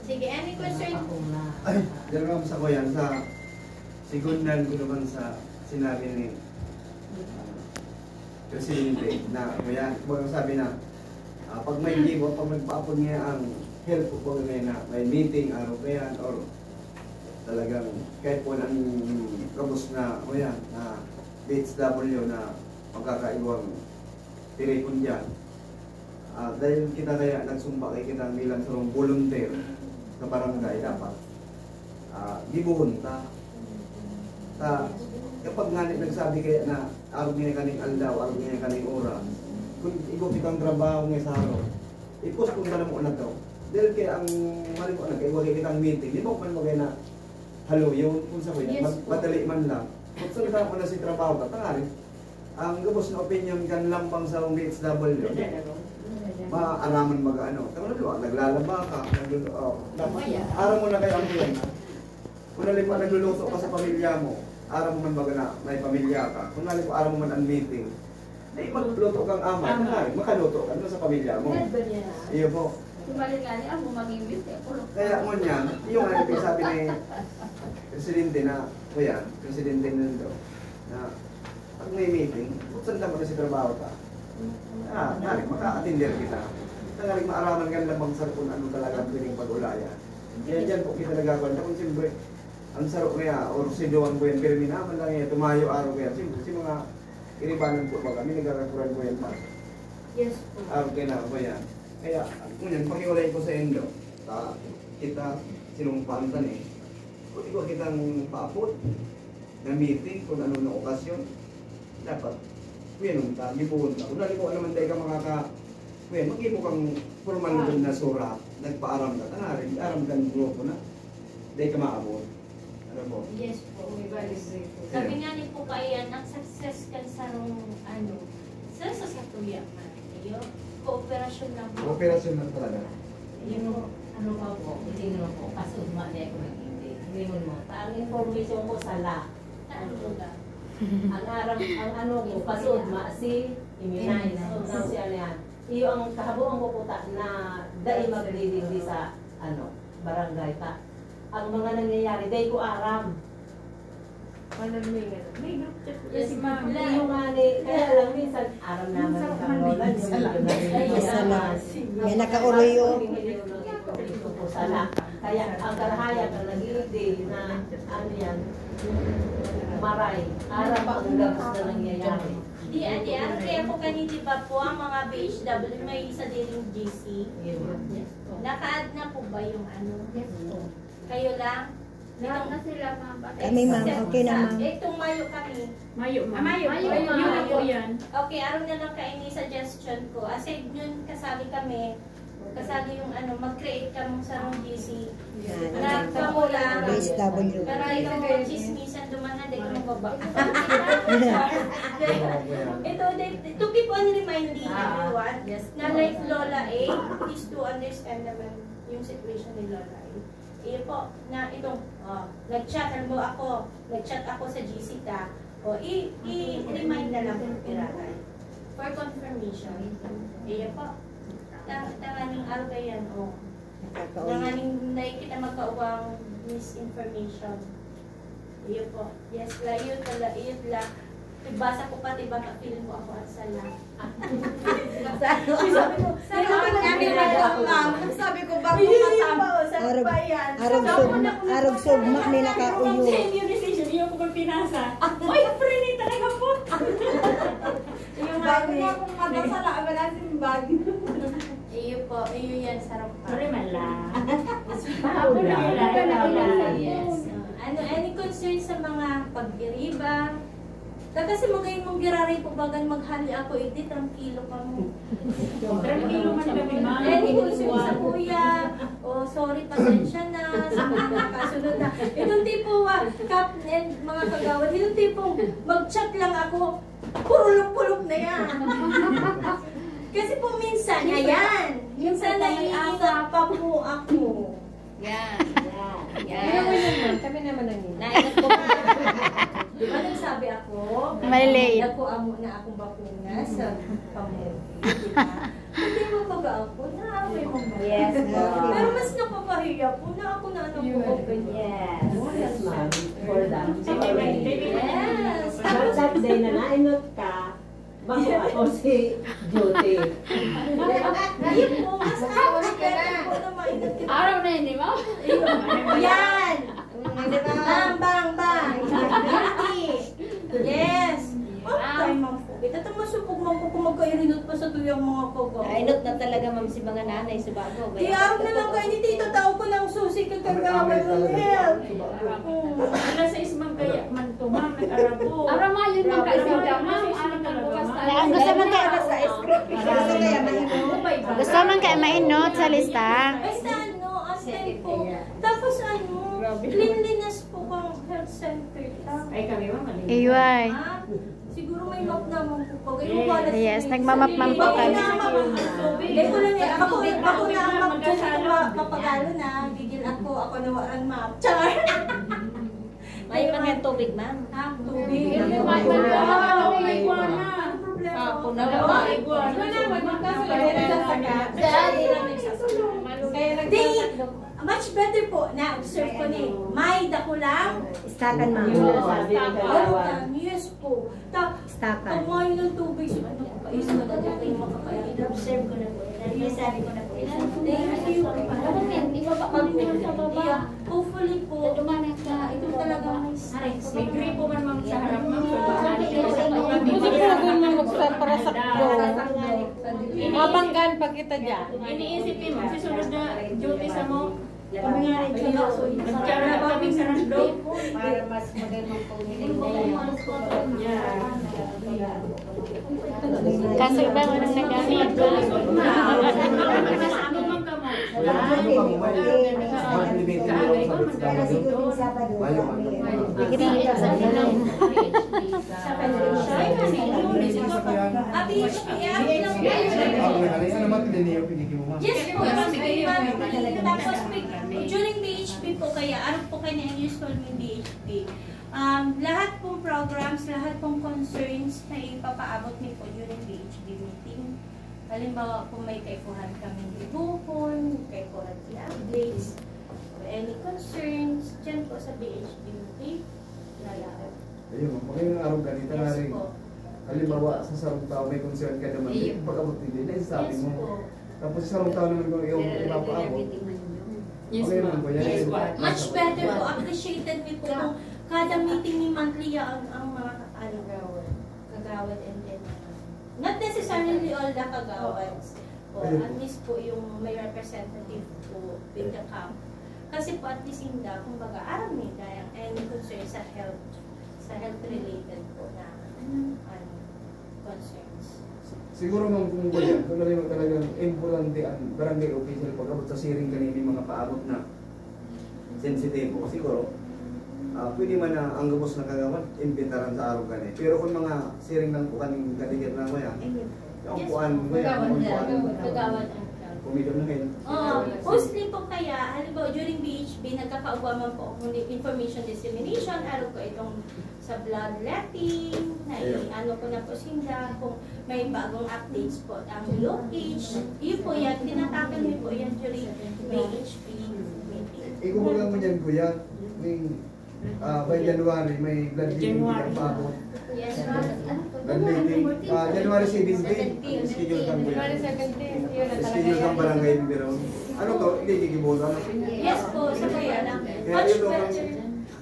Sige, any question? Ay, dyan lang sa ko yan, sa segundan ko naman sa sinabi ni ah, Presidente na, kuya, kumbaga sabi na, ah, pag may gibo, pag nagpaapod niya ang help, kumbaga ngayon na may meeting, araw pa yan, or talagang kahit po ang gabos na, kuya, na D H W na magkakaiwang tiripon dyan. Ah, dahil kita kaya nagsumba kay kita bilang sarong volunteer sa barangay, dapat ah, gibohon ta. Ta, kapag ngani nagsabi kaya na, "Arog niya kaning aldaw, arog niya kaning oras," kung igwa kitang trabaho nga sa haro, i-postpone ta na mo na to. Dahil kaya ang mali mo na, kaya wala kitang meeting, di ba, kung ano na, halo yun, kung sa kuya, Yes mag- po. Madali man lang. Kung sa ko na si trabaho ka, tangari, ang gabos na opinion kan lambang sa D H W, maaraman baga ano. Tama na, naglalaba ka, naglulu-, oh, dapat, Maya. Aram mo na kaya ang kuya na. Kung halimbawa nagluluto ka sa pamilya mo, aram mo man baga na may pamilya ka. Kung halimbawa aram mo man ang meeting, di magluto kang amay. Amay. Ay, makaluto ka na sa pamilya mo. Yan ba niya? Iyo po. Kumalit nga niya, amo maging wit, eh, puro. Kaya mo niyan, yung ano yung sabi ni Presidente na, kuya, Presidente Nando, na pag may meeting, buksan ka muna si trabaho ka. Ah, nari, maka-attender kita. Nari, maaraman ka lang bang sa kung ano talaga ang pwedeng pag-ulayan. Kaya dyan po kita nagkakwenta. Kung siyempre, ang saro kaya, or si Joan po yan, pero minaman lang yan, tumayo araw kaya, siyempre, si mga iribanan po ba kami, nagkakakuran po yan pa. Yes po. Araw kaya na po yan. Kaya, kung yan, pakiulay ko sa indo, ta, kita, sinumpaan ta ni. Kung ikaw kitang paapod, na meeting, kung ano na okasyon, dapat, kuya, nung ta, gibuon ta. Kung halimbawa naman tayo ka makaka, kuya, mag-ibo kang formal na surat, nagpaaram ka, tangaring, aram ka ng grupo na, dahil ka maabot. Ano po? Yes po. May valid reason. Sabi nga ni po kaiyan, ang success kan sarong ano, sa sa satuya man. Iyo, kooperasyon lang po. Kooperasyon lang talaga. Iyo po. Ano pa po, hindi naman po, pasugma niya ako nag-ibig. Hindi mo naman, ang information ko sala. Ano ba? Ang aram, ang ano ko, pasugma si Iminay. So, nang siya niya, iyo ang kahabuang ko puta na dahil magdidigdi sa ano, barangay ta. Ang mga nangyayari, dahil ko aram. Ano may ganun? May group chat ko Yes, kasi ma'am. Yung nga ni, kaya lang minsan, aram naman ang lola niyo, medyo naging Masama. May nakauloy, oh. Sala. Kaya ang karahaya ka nagiging na ano yan, maray. Aram ang gabos na nangyayari. Di, ate, ang kaya po kanina ba po ang mga B H W may isa din yung G C? Yun. Naka-add na po ba yung ano? Kayo lang? Lahat na sila, ma'am. Pati Kami, ma'am. Okay na, ma'am. Eh, itong Mayo kami. Mayo, ma'am. Ah, Mayo. Mayo, Mayo. Mayo po yan. Okay, aron na lang kayo ni suggestion ko. Aside nun, kasali kami. Kasali yung ano, mag-create kami sa G C. Na kamo lang. B H W. Pero ikaw mga chismisan duman na, dahil mong baba. Ito, to keep on reminding everyone na like Lola A is to understand naman yung situation ni Lola A. Iyo po, na itong, oh, nag-chat, alam mo ako, nag-chat ako sa G C ta. O, i- i-remind na lang po, Piratay. For confirmation. Iyo po. Tang tanganing alga yan, oh. Tanganing nakikita magkauwang misinformation. Iyo po. Yes, la, iyo tala, iyo la. Ibasa ko pati baka feeling ko ako ang sala. Sabi ko, sabi ko, sabi ko, bako matang. Arog, arog sugma, arog sugma may nakauyo. Send you decision, iyo ko pinasa. Uy, free ni talaga po. Bago na akong matasala, wala simbag. Iyo po, iyo yan, sarap pa. Sorry, mala. Yes. Ano, any concern sa mga pag-iriba? Kasi magayon mong giraray po bagan maghali ako, hindi, tranquilo ka mo. Tranquilo man kami, ma'am. Any concern sa kuya? O, sorry, pasensya na. Sa mga kasunod na. Itong tipo, ah, kap, and mga kagawad, itong tipong mag-chat lang ako, purulok-pulok na yan. Kasi po minsan, ayan, minsan naiingat pa po ako. Yan. Yan. Yan. Kami naman ang yun. Naingat ko pa. Di ba nagsabi ako? Malay. Nagkuha mo na akong bakuna sa pamilya. Di ba? Hindi mo pag-aako na may mga Yes, ma'am. Pero mas napapahiya po na ako na ano po open. Yes. Yes, ma'am. For the Baby, baby, baby. Yes. But that day na nainot ka, bako ako si Duty. Ayun po, mas ako na po na maingat ka. Araw na yun, di ba? Yan! Bang, bang, bang! Guilty! Yes! What time, ma'am po? Ito, masubog, ma'am po, kung magkairinot pa sa tuyang mga kogo. Nainot na talaga, ma'am, si mga nanay sa bago. Di araw na lang kayo ni Tito, tao ko ng susi kagagawa ng help. Alas sais man kaya man to, ma'am, nag-arabo. Araw nga, yun lang kayo, ma'am. Ano pang bukas tayo? Na, ang gusto man kaya sa script, gusto kaya mainot. Gusto man kaya mainot sa lista. Basta ano, as in po. Tapos ano, cleanliness po kang health center ta. Ay, kami, ma'am, mali. Iway. Ah, siguro may map naman po pag yung wallet Yes, may nagmamap man po kami. Hindi ko lang eh. Ako, ako na ang map dyan. Ito ma- mapagalo na. Gigil ako. Ako na walang map. Char! May mga tubig, ma'am. Ha? Tubig. Hindi, ma'am, ma'am, ma'am, ma'am, ma'am. Ang problema. Ako na Wala lang. pa, iguana. Wala, wala. Kaso, wala na sa sagat. Kaya lang nagsasagot. Kaya nagsasagot. Much better po. Na-observe ko ni. May dakulang. Istakan, ma'am. Yung nasabi ng kalawan. Yes po. Ta- Istakan. Pag mahal ng tubig, si ano ko pa, isa na talaga yung makakain. Observe ko na po. Yan yung sabi ko na po. Thank you. Hopefully po, ito talaga may stress. May gripo man, ma'am, sa harap, ma'am. Hindi ko naging magsa-, para sakto. Mabanggan pa kita dyan. Iniisip ni ma'am, si sunod na duty sa mo, Kami nga rin siya, so, Nagkaroon na kami sa random. Para mas magandang community. Kaso iba, walang nagamit. Sige na, sa Sa Federation. Abi, Abi, Yes po, Yes po. Tapos, during B H B po kaya, arog po kayo na in-install yung B H B. Um, lahat pong programs, lahat pong concerns na ipapaabot niyo po during B H B meeting. Halimbawa, kung may kaipuhan kaming ibuhon, kaipuhan i-updates, or any concerns, dyan po sa B H B meeting, lalaot. Ayun, magandang araw ganito na Yes rin. po. Halimbawa, sa sarong tao may concern ka naman, Ayun. Pag-abot din, nasasabi Yes mo. po. Tapos sa sarong tao naman kung iyong Pero ipapaabot, meeting man yun. Yes, okay ma'am. Naman po yan. Yes, po. Much better po, appreciated niyo po kung kada meeting ni monthly yan ang mga ano, kagawad and then, uh, not necessarily all the kagawads. Po, Ayun. At least po yung may representative po with the camp. Kasi po at least hindi, kumbaga, aram nila yung any concern sa health, sa health related po na ano, concerns. Siguro, ma'am, kung ganyan, kung alam mo talagang importante ang barangay official pag-abot sa siring kanina yung mga paabot na sensitibo, siguro, ah, pwede man na ang gabos na kagawad, imbitaran sa araw gani. Pero kung mga siring lang po kaning kadikit na ko yan, Ayun. yung Yes kuan po. ko yan, Kagawad yung na. kuan. Kagawad ang Committee na ngayon. Oh, mostly po kaya, halimbawa during B H B, nagkakaugwa man po ako ng information dissemination, araw ko itong sa bloodletting, na Ayun. ano ko na po sinda, kung may bagong updates po ang U H, yun po yan, tinatakan niyo po yan during B H P meeting. Ikukulang mo dyan, kuya, ning, ah, by January, may blood giving January. Ang pabot. Yes, ma'am. Blood giving. Ah, January seventeen. Schedule kang January seventeen, yun ang Schedule kang barangay Biraw. Ano to? Hindi, gigibutan. Yes po, sa kaya lang. Kaya Much yun, no, better.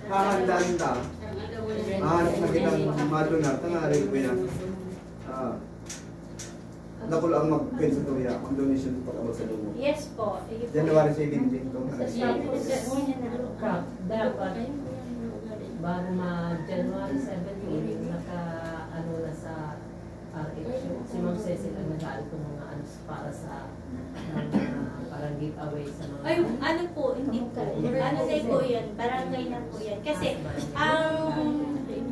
Hahandaan ta. Ah, nakita mo, malunar, tangarin ko yan. Ah, dakul ang mag-, sa tuya, mag-donation pag-abot sa dugo. Yes po. Ayun po. January seventeen to. Sa Yes po. Sa una na. Dapat, bago mag-January seventeen, naka, ano na sa R H U. Si Ma'am Cecil ang nag-aano itong mga ano para sa mga parang giveaway sa mga Ay, ano po, hindi po. Ano na po yan? Barangay na po yan. Kasi, ang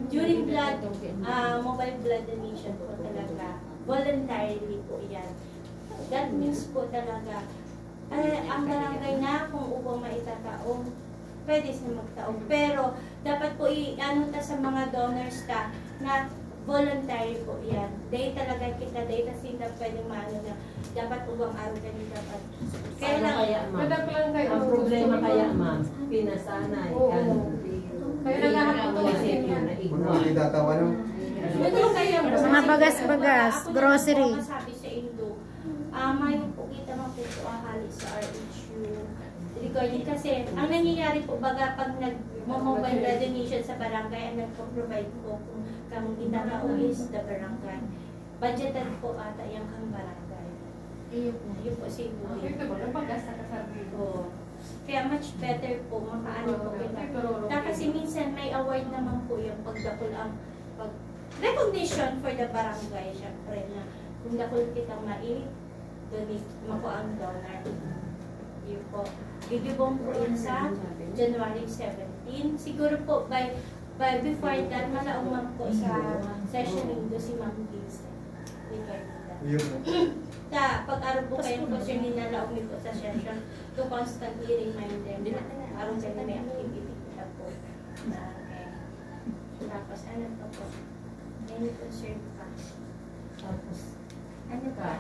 during blood, ah, mobile blood donation po talaga, voluntarily po yan. That means po talaga, eh, ang barangay na kung upang maitataong, pwede siya magtaong. Pero, dapat po i-ano ta sa mga donors ta na voluntary po yan. Dahil talaga kita, dahil kasi na pwede maano na dapat ubang araw na rin dapat. Kaya Ano lang, kaya, ma'am? Madaklan kayo. Ang problema kaya, ma'am, pinasanay Oo. ka. Kaya naghahanap ako Kasi ng yun, na-ignore. Mga itatawa, no? Ito kaya Mga bagas-bagas, ako na lang grocery. po masabi sa Indo. Ah, mayo po kita mapupuahali sa R H U. Regarding kasi, ang nangyayari po, baga pag nag-mobile donation sa barangay, ang nagpo-provide po kung kang ginagawa is the barangay. Budgeted po ata yan kang barangay. Iyo po. Yun po siguro. Ito po, napagasta ka sa Oo. Kaya much better po, makaano po kita. Pero kasi minsan may award naman po yung pagdakul ang pag recognition for the barangay, syempre, na kung dakul kitang mai-donate, mako ang donor. Yun po. Gigibong po yun sa January seventeen. Siguro po by, by before that, malaong man po sa session nindo si Ma'am Vincent. Di ba, Linda? Yun po. Sa pag-arog po kayong concern, ninalaog niyo po sa session to constantly remind them na arog kami may activity kita po. Okay. Tapos, ano pa po? Any concern pa? Tapos, Ano pa?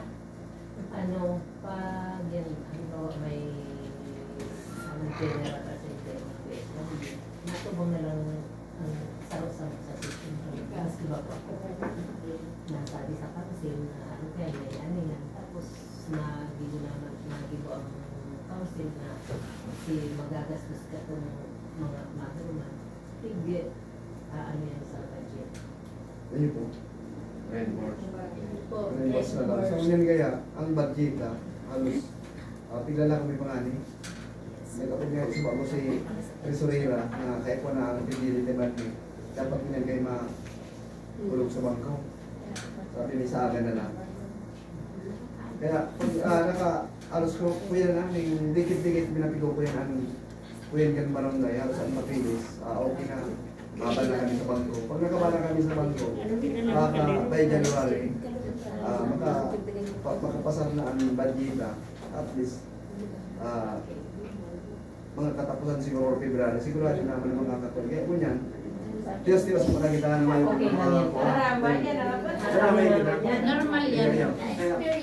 ano, pag yan, halimbawa may, ano, general assembly, natubang na lang ang saro-saro sa system. Mas iba pa po. Nasabi sa council na, ano kaya, may ano yan. Tapos, nagibo naman, nagibo ang council na si magagastos ka itong mga mother man. Sige, ah, ano yan sa budget. Ayun po. Red Horse. Po. Red Horse na lang. So, yan kaya, ang budget, ah, halos, ah, pila lang kami pangani. Kapag nga suba ko si Tresurera na kaya ko na ang pinili ni Bati, dapat niya kayo makulog sa bangko. Sabi ni sa aga na lang. Kaya, pag ah, naka-aros ko, kuya na, may dikit-dikit, binapigo ko yan, ang kuya ng barangay, halos ang mapilis, ah, okay na, baba na kami sa bangko. Pag nakaba na kami sa bangko, baka by January, ah, maka, pa, makapasar na ang badjita, at least, ah, mga katapusan siguro or February, sigurado naman ang mga kakon. Kaya po niyan, tiyos-tiyos pa na kita na may Okay na mga yan. Para may yan, ah. Para may kita. Normal yan. Yan, yan. Kaya,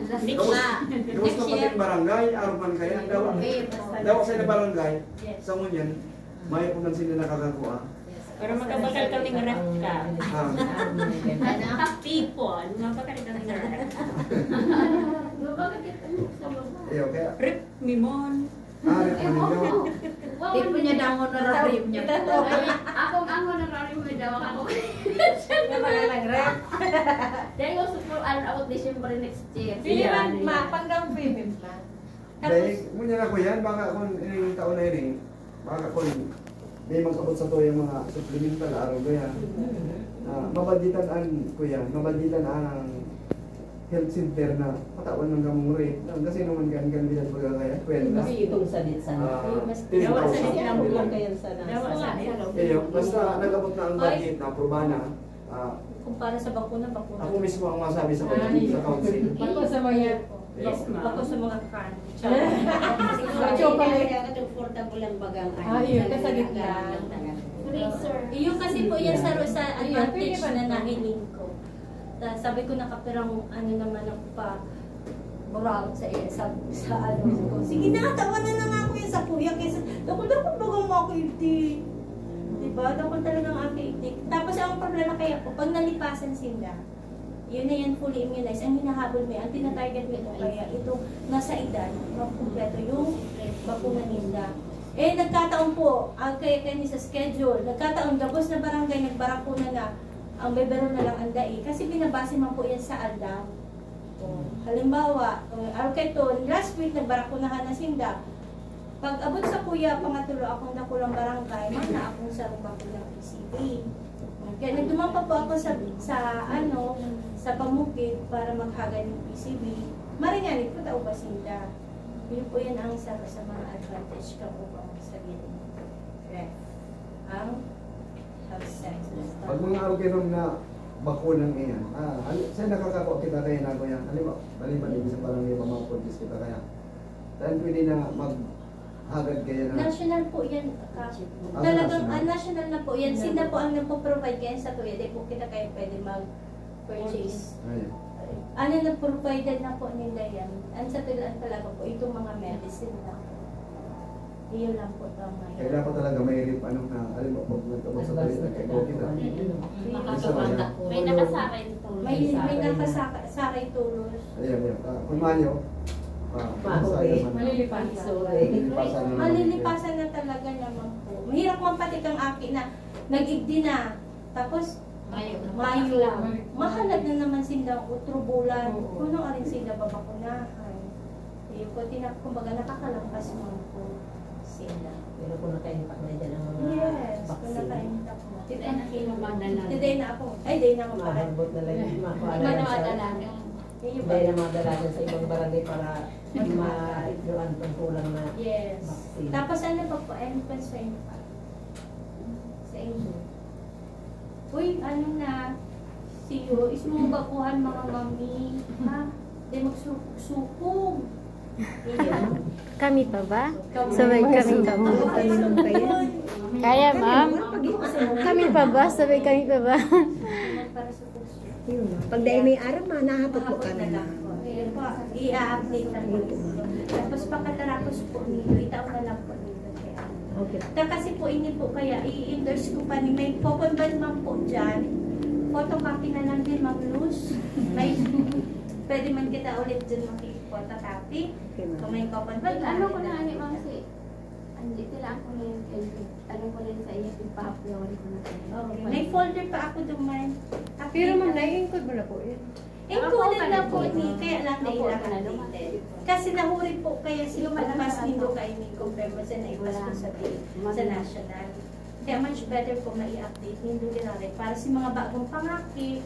Next, tapos, ah, tapos next kapag year. Yung barangay, araw man kaya, daw, Okay. daw sa barangay, Yes. sa ngunyan, may po man sila nakakakuha. Para makabakal kami ng ref ka. Ah. Tipon, mabakal kami ng ref. Iyo, kaya Ref, mimon. Ah, ref mo ninyo. Wow, Tipo niya daw ang honorarium niya. Ay, akong ang honorarium mo daw ako. Nga mga nag-ref. Dahil gusto ko, ano, ako, December next year. Pilihan, ma, pang down payment na. Dahil, ngunyan ako yan, baka kung ining taon na ini, baka kung may mag-abot sa to yung mga supplemental, araw ko yan. Ah, mabaditan an, kuya, mabaditan ang health center na patawan ng gamong rate. Ang kasi naman kan kandidat baga kaya, kwenta. Kasi itong sadit sa Ah, Mas ten thousand. Dawa sa Kasi ang lang. Bulang kayan sa Dawa nasa. Sa Iyo, basta nag-abot na ang Ay. Budget na, aprubahan na. Ah, Kumpara sa bakuna, bakuna. Ako mismo ang masabi sa, Ay. Sa council. Bako sa mga Yes, ma'am. Bako sa mga kan. Chocolate. Chocolate. Kaya affordable ang bagang Ah, yun, kasagit lang. Great, sir. Iyo kasi po yan sa, sa Iyo, advantage pwede ba na ito? Nahiling ko. Ta-, sabi ko, nakapirang ano naman ako pa, buraot sa iya, sa, sa ano ko. Sige na, tawanan na nga ako yan sa kuya, kaysa, dakul-dakul bagang mga kaibdi. Diba? Dakul talagang mga kaibdi. Tapos ang problema kaya po, pag nalipasan sila, yun na yan, fully immunized. Ang hinahabol mo yan, ang tinatarget mo ito, kaya itong nasa edad, makumpleto yung bakuna ninda. Eh, nagkataon po, ang kaya, kaya sa schedule, nagkataon, gabos na barangay, nagbakuna na, ang bebero na lang ang dai. Kasi binabase man po yan sa aldaw. O, halimbawa, uh, araw kaito, last week, nagbarakunahan na sinda. Pag abot sa kuya, pangatulo akong dakulang barangay, man na akong sarong bakulang P C V. Kaya nagduman pa po ako sa, sa, ano, sa pamukid para maghagad ng P C V. Maringanig po, tao ba sinda? Yun po yan ang isa sa mga advantage ka po ba sa gini. Correct. Ang health center. Pag mga araw kayo na bakunang iyan, ah, hali-, saan nakakakuha kita kaya na, kuya? Halimbawa, bali-bali, sa barangay, pa mga puntis kita kaya. Saan pwede na maghagad kaya na? National po yan, Kap. Ah, Talagang, national. Ah, national na po yan. Sila po ang nagpo-provide kaya sa kuya. Di po kita kaya pwede mag-purchase. Ayun. Ano, nag-provided na po nila yan. Ang sa tulaan talaga po, itong mga medicine na po. Iyon lang po ito ngayon. Kaya dapat talaga may ref, ano, na, alam mo, pag nagkabot sa Advance tayo, na nagkabot kita. Mm. May Isa ba yan? nakasaray tulos. May, may Saray na. nakasaray tulos. Ayan, ayan. Ah, kung Mayo, ah, Mayo, Mayo. Malilipasan. Sorry. Malilipasan na naman. Malilipasan na talaga naman po. Mahirap man pati kang aki na nag-igdi na. Tapos, Mayo. Mayo. Mahalad na naman sindang utro bulan. Oo. Kuno arin sila babakunahan. Iyo po, tina-, kumbaga, nakakalampas man po sila. Pero kung nakaintak na dyan ang mga Yes, kung vaccine. Nakaintak na. Dito na kayo magdala. Dito na ako. Ay, dito na ako. Maharbot na lang yung mga Ano, kuwan sa, madala. Iyo po. Dahil ang mga dalagan sa ibang barangay para ma-, yung ang kulang na Yes. Vaccine. Tapos ano pa po, ano pa sa inyo pa? Sa inyo? Uy, ano na, siyo, ismo bakuhan, mga mami, ha? Di magsukog-sukog. Kami pa ba? Sabay kami pa ba? Kaya, ma'am? Kami pa ba? Sabay kami pa ba? Para sukog-sukog. Yun. Pag dahil may aram, ma, nahapot po Mahapot kami, na lang ma'am. Po. Ayun po, i-update lang po. Tapos pagkatapos po nito, itaon na lang po nito. Okay. Ta-, kasi po, ini po kaya, i-endorse ko pa ni, may photocopy man po dyan. Photocopy na lang din, Ma'am Luz. May, pwede man kita ulit dyan makikipotocopy. Okay, ma'am. Kung may coupon ba, Ano ko na, ano, ma'am, si, ang, ito lang ako na yung, ano ko na yung sa iyo, ipahapyawan ko na sa iyo. Okay. May folder pa ako doon, ma'am. Pero, ma'am, nai-encode mo na po yun. Included na po ni, kaya lang na ilang updated. Kasi nahuri po kaya si pagpas nindo kay ni kumpirma sa naipas po sa, sa national. Kaya much better po mai-update nindo, Dirare, para sa mga bagong pangaki.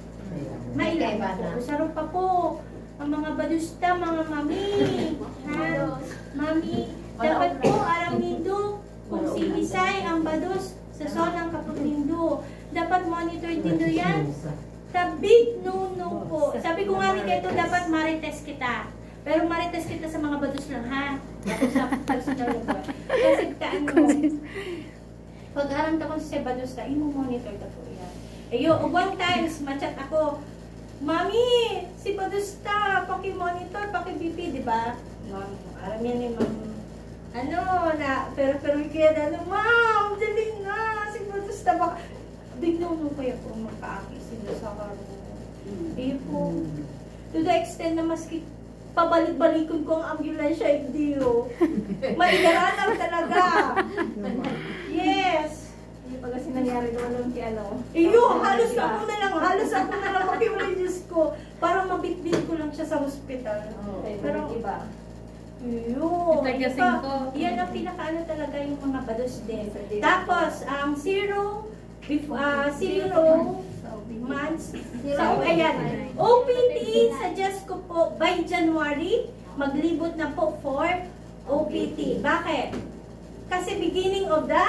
Mailaba po. Saro pa po, ang mga badusta, mga mami. Ha? Mami, dapat po, aram nindo kung siisay ang bados sa sonang kapot nindo. Dapat monitor nindo yan. The big no-no po. Sabi ko nga ni Keto, dapat marites kita. Pero marites kita sa mga bados lang, ha? Dapat sa personal na buhay. Kasi ta, ano, pag aram ta kung si bados ta, imo monitor ta po yan. Ayo, ug one times, machat ako, "Mami, si bados ta, paki-monitor, paki-B P," di ba? Ma'am, aram yan ni ma'am. Ano, na, pero, pero kaya na, ano, "Ma'am, dali na, si bados ta, baka," biglang mo kaya po magkaakis sila sa karo. Iyo po. To the extent na maski pabalik-balikon ko ang ambulansya, hindi, oh. Maigaranaw talaga. Yes. Yung pag kasi nangyari ko lang si ano. Iyo, halos ako na lang, halos ako na lang makiulay, Diyos ko. Parang mabitbit ko lang siya sa hospital. Oo, pero iba. Iyo. Yung taga Iba. Singko. Yan ang pinakaano talaga yung mga bados din. Tapos, ang zero, bef-, ah, zero months. So, ayan. O P T, suggest ko po, by January, maglibot na po for O P T. Bakit? Kasi beginning of the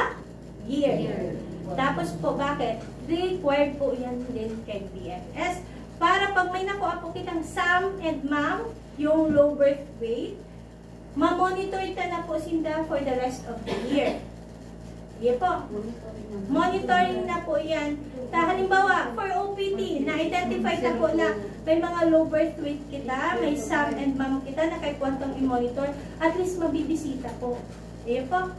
year. Tapos po, bakit? Required po yan din kay B M S. Para pag may nakuha po kitang SAM and MAM, yung low birth weight, ma-monitor ta na po sinda for the rest of the year. Sige po. Monitoring na po yan. Ta, halimbawa, for O P T, na-identify na po na may mga low birth weight kita, may SAM and MAM kita na kaipuhan tang i-monitor, at least mabibisita po. Sige po.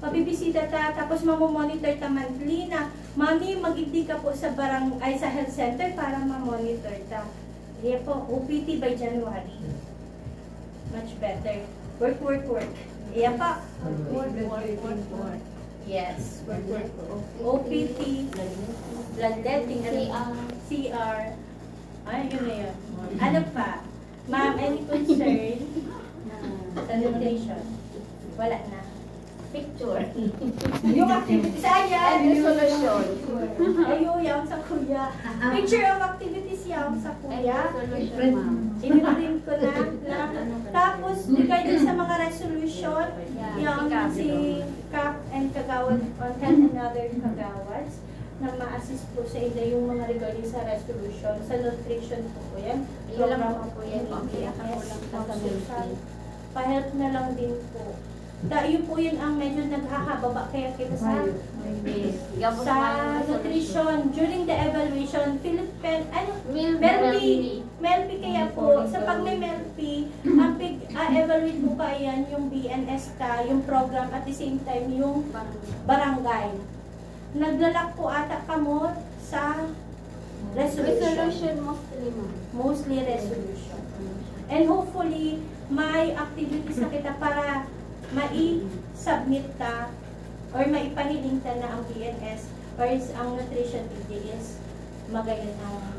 Mabibisita ta, tapos mamomonitor ta monthly na, "Mami, magigdi ka po sa barang-, ay, sa health center para ma-monitor ta." Sige po, O P T by January. Much better. Work, work, work. Iya pa. Work, work, work, work. Yes, work, work, work. O P T, bloodletting, ano? C R. C R. Ay, yun na yun. Ano pa? Ma'am, any concern sa nutrition? Wala na. Picture. Yung activities, ayan. And resolution. Ayo, yan sa kuya. Picture of activities yan sa kuya. And resolution, ma'am. Iniprint ko na, na. Tapos, regarding sa mga resolution, yeah, yung si Kap and Kagawad, on Health and Other Kagawads, na ma-assist po sa inyo yung mga regarding sa resolution, sa nutrition po po yan. Yun lang po po yan, yung pinakakulang sa community. Pa-health na lang din po. Tayo po yun ang medyo naghahababa kaya kita sa, sa nutrition. During the evaluation, Philippine, ano, Mel P, Mel P kaya po, sa pag may Mel P, ang pig, ah, evaluate po kaya yan yung B N S ta, yung program, at the same time yung barangay. Naglalak po ata kamo sa resolution. Resolution mostly, ma'am. Mostly resolution. And hopefully, may activities na kita para mai-submit ta or maipahiling ta na ang B N S or is, ang nutrition P D is magayon ang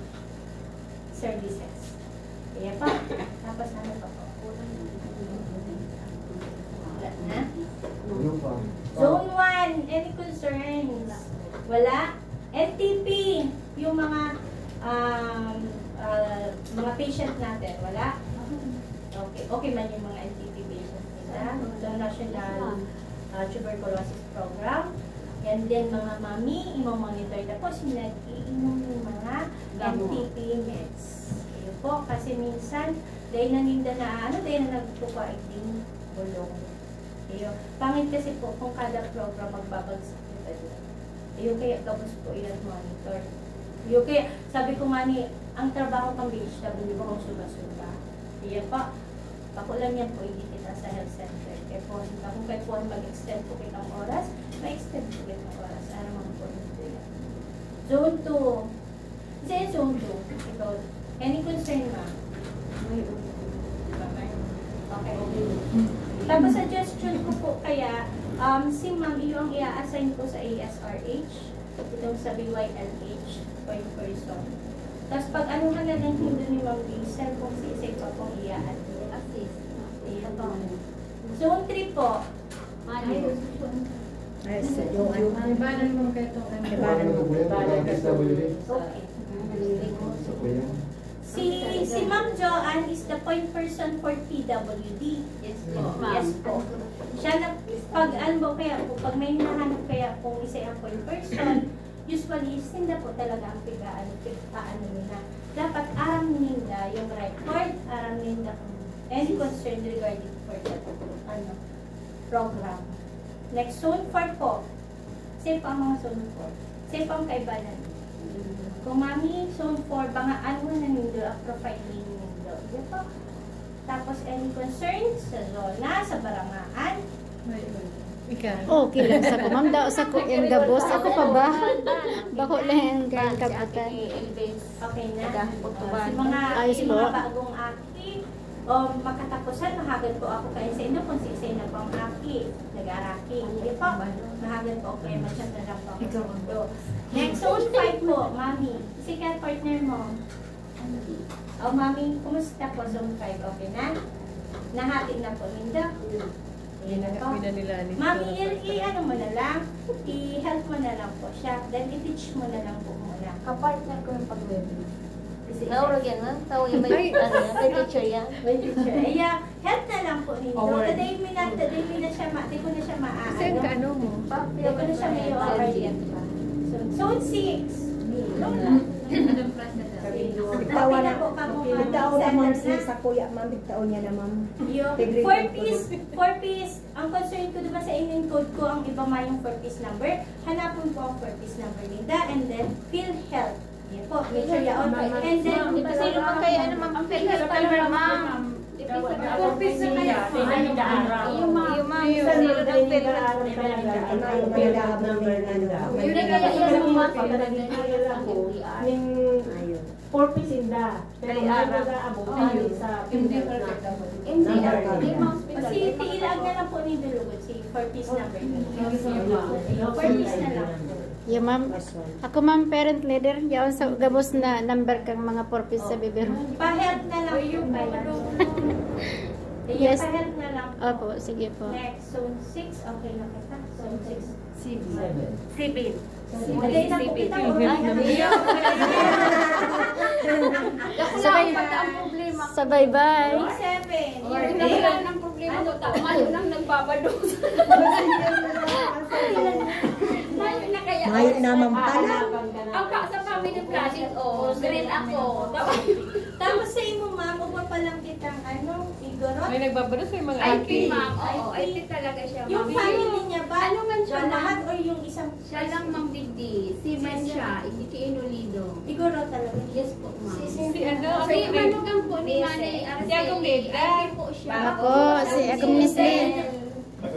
services. Kaya pa, tapos ano pa po? Wala na? Zone one, any concerns? Wala? N T P, yung mga, um, ah, mga patient natin, wala? Okay, okay man yung mga N T P patient nila. Itong National, ah, Tuberculosis Program. Yan din, mga mami, imo-monitor na po si nag-iinom ng mga N T P meds. Yun po, kasi minsan, dahil na ninda na, ano, dahil na nagkukuha ding bulong. Iyo. Pangit kasi po kung kada program magbabagsak kita dyan. Iyo, kaya gabos po iyan monitor. Iyo, kaya sabi ko nga ni, ang trabaho kang B H W, bukong suba-suba. Iyo pa, pakulan niya po, hindi kita sa health center. Kaya po, kung kaya po mag-extend po kitang oras, ma-extend po kitang oras. Ano man po nito yan. Zone two, Zone two, ikaw. Any concern, ma'am? Okay. Tapos, suggestion ko po kaya, um, si ma'am, iyo ang i-assign po sa A S R H, itong sa B Y L H, point person. Tapos pag ano ka na lang hindo ni Ma'am Diesel kung sisig pa pong iyaan. Assist. Ayan po. Zone three po. Mali. Ay, sa Joanne. Ibanan mo kayo itong ano. Ibanan mo. Ibanan ka sa P W D. Okay. Sa kuya. Si, si Ma'am Joanne is the point person for P W D. Yes po. Yes po. Siya na, pag ano po kaya po, pag may hinahanap kaya pong isa yung point person, usually, sinda po talaga ang pig-aano, pig-aano nila. Dapat aram ninda yung record, aram ninda kung any concern regarding for that, ano, program. Next, zone four po. Same po ang mga zone four. Same po ang kaibanan. Kung mami, zone four, mga ano na nindo, ang profile name nindo. Di ba? Tapos, any concerns sa zona, sa barangahan? Ikaw. Okay lang sa ko, ma'am. Daw sa ko yung gabos. Ako pa ba? Bako lang yung kain kabutan. Okay na. Sa mga, Ayos yung mga po. Bagong aki, o makatapusan, mahagad po ako kayo sa inyo kung sisay na po ang aki. Nag-araki. Hindi po. Mahagad po ako kayo. Masyad na lang po ako sa mundo. Next, zone five po, mami. Si ka partner mo. O, mami, kumusta po, zone five? Okay na? Nahati na po nindo? Ayan na po. Pinanila ni Mami, i-, i-ano mo na lang, i-help mo na lang po siya. Then, i-teach mo na lang po muna. Kapartner ko yung pag-wedding. Kasi Naurog yan, ha? Tao yung may, Ay. Ano yan, may teacher yan. May teacher. Ayan, help na lang po ninyo. Award. Taday mi na, taday mi na siya ma-, di ko na siya ma-, Kasi ang ano. Kaano mo? Di ko na siya may award yan pa. So, zone six. Lola. Bigtaon na, bigtaon na, ma'am, si, sa kuya, ma'am, bigtaon niya na, ma'am. Yung Tigre four ko. Ps, four Ps. Ang concern ko diba sa inyong code ko, ang iba mayong four Ps number. Hanapon po ang four Ps number ninda, and then PhilHealth. Yan po, make sure yaon po. And then, Sino man kaya, ano, ma'am? Ang PhilHealth pala, ma'am. Four Ps na kaya. Yung ma'am, yung ma'am, Yung sino ng PhilHealth? Yun ang kaya yung mga Ning four Ps inda. Pero Ay, may ara. Mag-aabot Ay, tayo yun. Sa Hindi. Hindi. Number. Hindi, ma'am. Kasi tiilag na lang po ni Dulugod, si four Ps number. Four Ps na lang. Yeah, ma'am. Ako, ma'am, parent leader. Yaon sa gabos na number kang mga four Ps sa bibero. Pa-health na lang po. Yes. Pa-health na lang po. Opo, sige po. Next, zone six. Okay na kita. Zone six. Civil. Civil. Hindi, nakikita ko. Ay, ano yun? Sabay, sabay-bay. Seven. Hindi, wala nang problema ko. Tama yun ang nagbabados. Tayo na kaya. Ngayon naman pala. Ang pa, sa family planning, oh, green ako. Tama yun. Tapos sa imo, ma'am, uba pa lang kitang, ano, Igorot? May nagbabalos, may mga I T, api. Ma'am. Oo, I T. I T talaga siya, ma'am. Yung family niya ba? Ano man siya, ma'am? Lahat o yung isang Siya lang, ma'am, digdi. Si man siya, ikikiinulido. Igorot talaga. Yes po, ma'am. Si, si, Si ano, si Manugang po ni Nanay Araceli, Tiagong Beda. I T po siya. Ako, si, ako, Miss Lynn.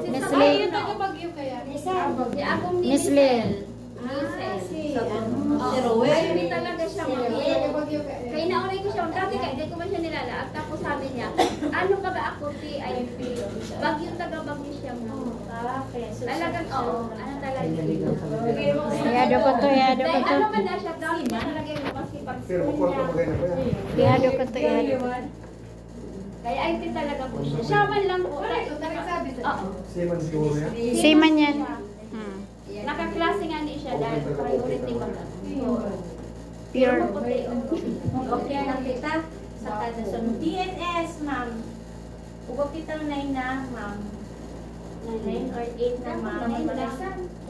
Miss Lynn. Ay, yung taga Baguio kaya? Si akong Miss Lynn. Ah, si, ano, si Roel. Hindi talaga siya mag-, kaya naunay ko siya. Dati kaya, di ko man siya nilalaag. Tapos sabi niya, "Ano ka ba ako, T I P?" Baguio, taga Baguio siya, ma'am. Ah, okay. So, Talagang, so, oo. Ano talaga yun? Yado ko to, yado ko Dahil to. Ano man na siya, dati niya talaga yung makasipag-school niya. Yado ko to, yado ko. Kaya I T talaga po siya. Siya man lang po. Oo. Seaman siguro yan? Seaman yan. Hmm. Nakaklase nga ni siya dahil priority ba ka? Pure. Okay lang kita sa kada sunod. D N S, ma'am. Ugo kitang nine na, ma'am. Nine or eight na, ma'am.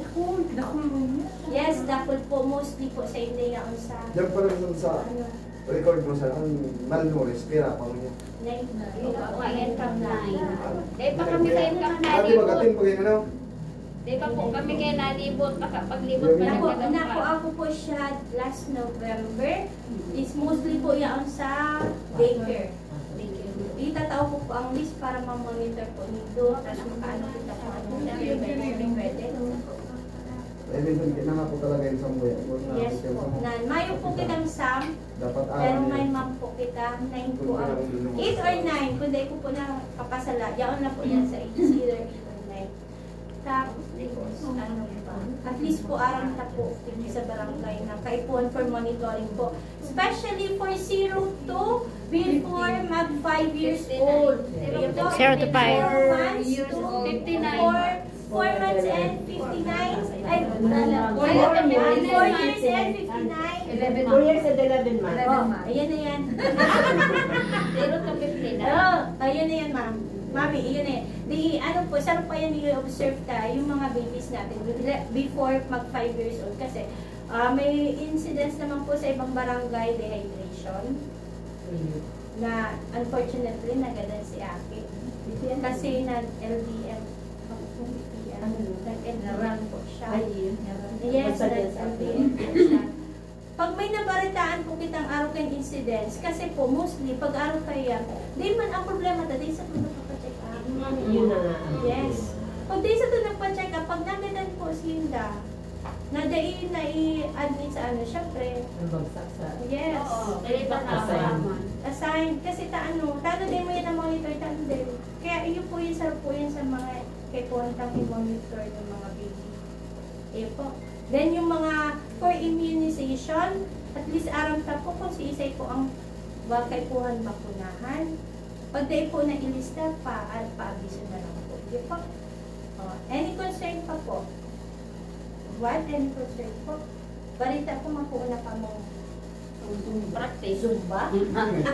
Dakul, dakul mo niya. Yes, dakul po. Mostly po sa India, yaon sa Diyan pa lang sa ano? Record mo sa ang Malnourished, pira pa mo niya? Nine. Nine. Nine. Dahil pa kami sa income Ate, nine. Mag-attend pa kayo, ano? Di pa po kami kaya nalibot, makapaglibot pa Nako, lang kami nako, pa. Ako po siya last November. Is mostly po yaon sa daycare. Daycare. Itatao ko po ang list para ma-monitor po nindo. Tapos makaano kita po ang pwede. Ay, minsan, kailangan po talaga yung sambuya. Huwag na Yes natin yung po. sambuya. Nan, mayo po kitang sam, Dapat pero anim may yan. Ma'am po kita, nine po ang, Kung eight or nine, kung dahil ko po nakapasala, yaon na po yan sa eight, either eight or nine. Tapos, Ano pa? At least po, aram ta po, sa barangay na kaipuhan for monitoring po. Especially for zero to before mag five years old. Ayun po, Zero to five. Four months to four, four months and fifty-nine. Ay, four years and fifty-nine. Eleven, two years and eleven months. Oh, ayan na yan. Zero to fifty-nine. Oh, ayan na yan, ma'am. Mami, iyan eh. Di, ano po, sarap pa yan i-observe ta, yung mga babies natin, before mag five years old. Kasi, ah, may incidents naman po sa ibang barangay, dehydration, na unfortunately, nagadan si Aki. Kasi nag-L B M, nag-L B M po siya. Yes, nag-L B M po siya. Pag may nabaritaan po kitang arokan incidents, kasi po mostly pag araw kaya, di man ang problema ta, di sa po nagpapacheck up. Yun na nga. Yes. Pag di sa to nagpa-check up, pag nagadan po sinda, na dai na i-admit sa ano, syempre, Ang bagsak sa... yes. Oo, kaya ito na Assign. naman. Assign. Kasi ta ano, tano din mo yan ang monitor, tano din. Kaya iyo po yung sarap po yan sa mga kaipuhan tang i-monitor ng mga baby. Iyo po. Then yung mga for immunization, at least aram ta po kung si isay po ang wa-, kaipuhan bakunahan. Pag dai po na ilista, pa, ah, paabiso na lang po. Iyo po. Oh, any concern pa po? What? Any concern po? Balita ko, makuha na ka mong Practice. Zumba? Practice.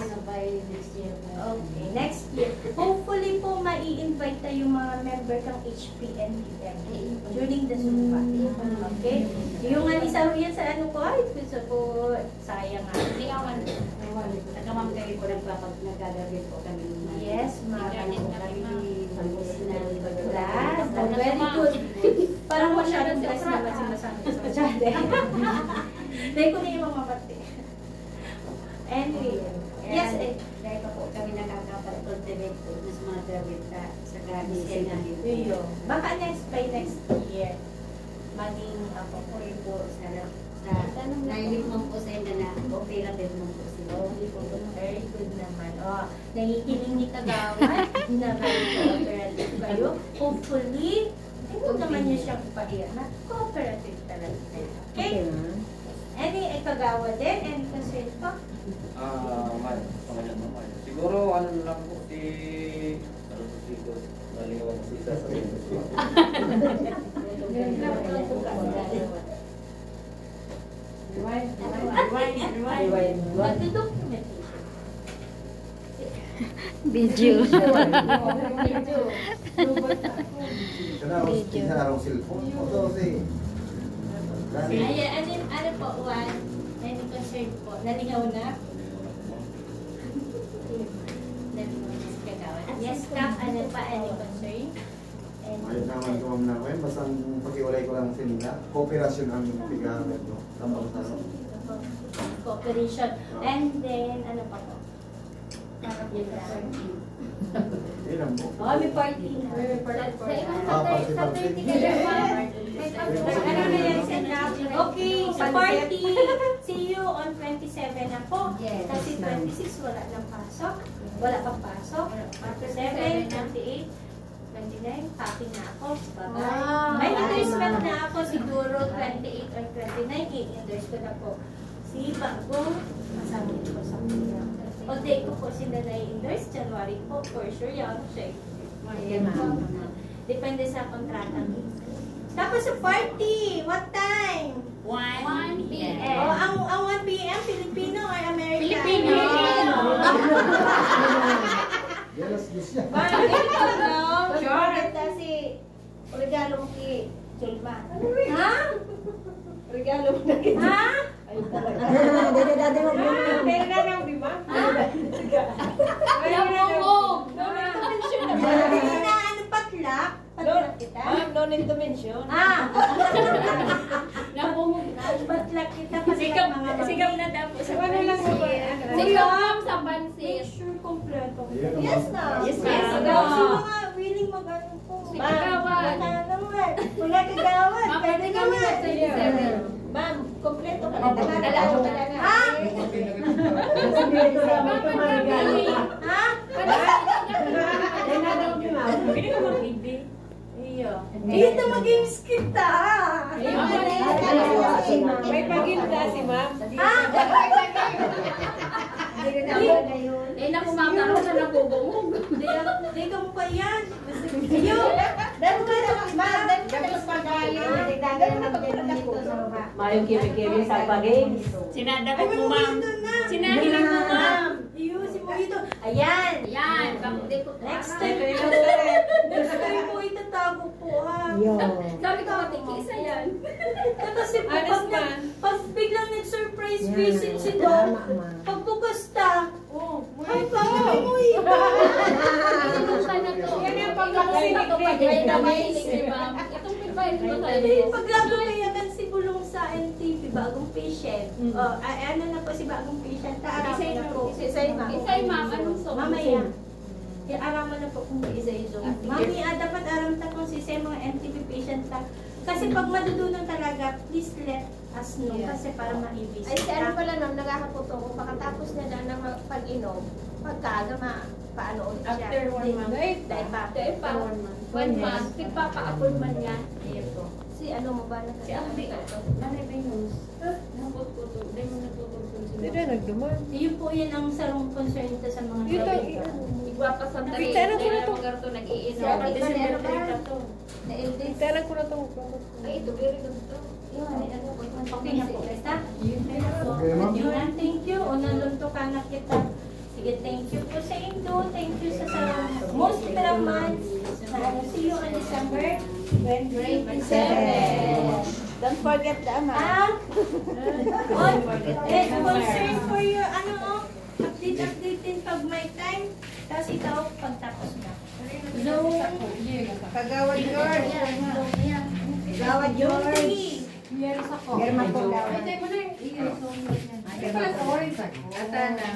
Ano, by next year po. Okay, next year. Hopefully po, mai-invite tayo mga member kang H P N P M during the Zumba. Okay? Yung nga ni Saruyan sa ano ko, ay, gusto ko, sayang nga. Hindi ka man. Taga-Ma'am kayo po, nagpapag-, nagagawin po kami ng Yes, ma'am. Internet kami, ma'am. Class. Oh, very good. Parang masyadong guys naman si Masang sa masyado. Dahil ko na yung mamapati. Anyway. Yes, eh. Dahil pa po kami nakakapag-cultivate po sa mga gawin sa, sa Iyo. Baka next, by next year, maging ako po yung po sa, sa Nahilig mo po sa inyo na cooperative mo po sila. Very good naman. Oh, nahihiling ni Kagawad na very cooperative kayo. Hopefully, hindi naman niyo siyang pahiya na cooperative talaga kayo. Okay? Any eh, Kagawad din? Any concern po? Ah, man, pangalan mo, man. Siguro, ano na lang po, si, ano po, si, nalingawan ko si isa sa Rewind, rewind, rewind, rewind. Nagdo-documentation. Video. Video. Siya na, Video. siya na arong cellphone. Ito, si... Ayan, ano, ano po, Juan? Any concern po? Nalingaw na? Nalingaw na si Kagawad. Yes, Kap, ano pa? Any concern? And Mayroon naman ko, ma'am, na, well, basta ang pakiulay ko lang sa nila, kooperasyon ang pigahan, no? Tapos, ano? Cooperation. And then, ano pa po? Parang yun lang. Yun lang po. Oh, may party na. Sa, sa ibang Ah, Saturday, party, Saturday party. ka na, ma'am. Ano na yan, Sen? Okay, sa party. See you on twenty-seven na po. Yes. Kasi twenty-six wala nang pasok. Wala pang pasok. Twenty-seven, twenty-eight, twenty-nine, packing na ako. Bye-bye. Wow. May endorsement na ako siguro twenty-eight or twenty-nine. I-endorse ko na po. Si bagong masakit ko sa kuya. O di ko po sila na-endorse, January po, for sure, yan siya. Ayan, ma'am. Depende sa kontrata. Tapos sa party, what time? One P M. O, ang, ang one P M, Filipino or American? Filipino. Yan, alas dos yan. Barangay ko, no? Sure. Maganda si regalo mo kay Julma. Ha? Regalo mo na kita. Ha? Dede, dede, huwag mo na. Pero na lang, di ba? Wala mo mo. Hindi na, ano, patlak? Patlak kita? Ma'am, no need to mention. Ah! Nabungog na. Patlak kita. Patlak Sikap, mga sikap na tapos. Sa ano lang mo ba? Ano? Sikap lang sa Make pansit. Sure kompleto. Yes, Yes, ma'am. Yes, Yes, ma'am. ma'am. Sa mga willing mag-ano po. Sige, kagawad. Baka naman. Wala kagawad. Pwede Mapwede kami naman. sa twenty-seven. Ma'am, kompleto ka na. Dalawa talaga. Ha? Sige, ito lang. Ito, ma'am, regalo. Ha? Yan na daw, ma'am. Pwede ka mag-ibig. Iyo. Maganda si ma'am. Ah! Eh, naku, makaroon na nabubungog. Di, di ka mo pa yan. Iyo. Dahil ka na, ma, dahil ka na sa pagkain. Nagdagdagan ng ganun dito sa baba. Mayong kiri-kiri sa pag-games. Sinadako mo, ma'am. Ito na. Sinahiling mo, ma'am. Iyo, si Mojito. Ayan. Yan. Bakit di ko Next time po. Next time po, itatago po, ha? Yo. Sabi ko, matikisa yan. Kasi po, Honest pag, man. nag, pag biglang nag-surprise Yan. visit si Doc, Tama, ma. pagbukas ta, oh, Uy, ang pangit mo iba. Inuman na to. Yan yung Inuman pagkakasinig na to, din. pag-, ay, na may, di ba? Itong pagbayad ko sa'yo. Paglago kaya kan si Bulong sa N T V, bagong patient. Mm. Oh, ay, ano na po si bagong patient? Kaarap na po. Isay, ma'am, anong song? Mamaya. Kaya araman na po kung isa-isa. Mami, ah, dapat aram ta kung si sa mga N T V patient ta. Kasi pag madudunan talaga, please let us know. Yeah. Kasi para maibis. Ay, si ano pala, ma'am, naghahapot ako, pakatapos niya dyan ng mag- pag-inom, pagkaaga, ma, paano ulit siya? After one month. Dahil pa. Dahil pa. One month. One month. Nagpapaapod man niya. Ayun po. Si ano mo ba na Si Ambi, Nanay Venus, nagputputol. Dahil mo nagputputol si Hindi na nagduman. Yun po yan ang sarong concern nito sa mga Ito, driver. i-ano mo. Igwa pa sa Picture ko na to. Nag-iinom. Si Pag Ate December Maria three pa ba? to. Na-L D. Picture ko na to. Ay, ito, very good to. Yun, ano po, kung Okay na po. Basta. Okay, ma'am. Yun lang, thank you. O, nalunto ka na kita. Sige, thank you po sa indo. Thank you sa, sa most naman. Na ano, see you on December twenty-seven. Don't forget the amount. Ah? On, eh, concern for your, ano, oh, update, update din pag may time. Tapos ikaw, pagtapos mo. Zoom. Kagawad George. Ayan, Zoom yan. Kagawad George. Zoom. Germa po, Kagawad. Ata na.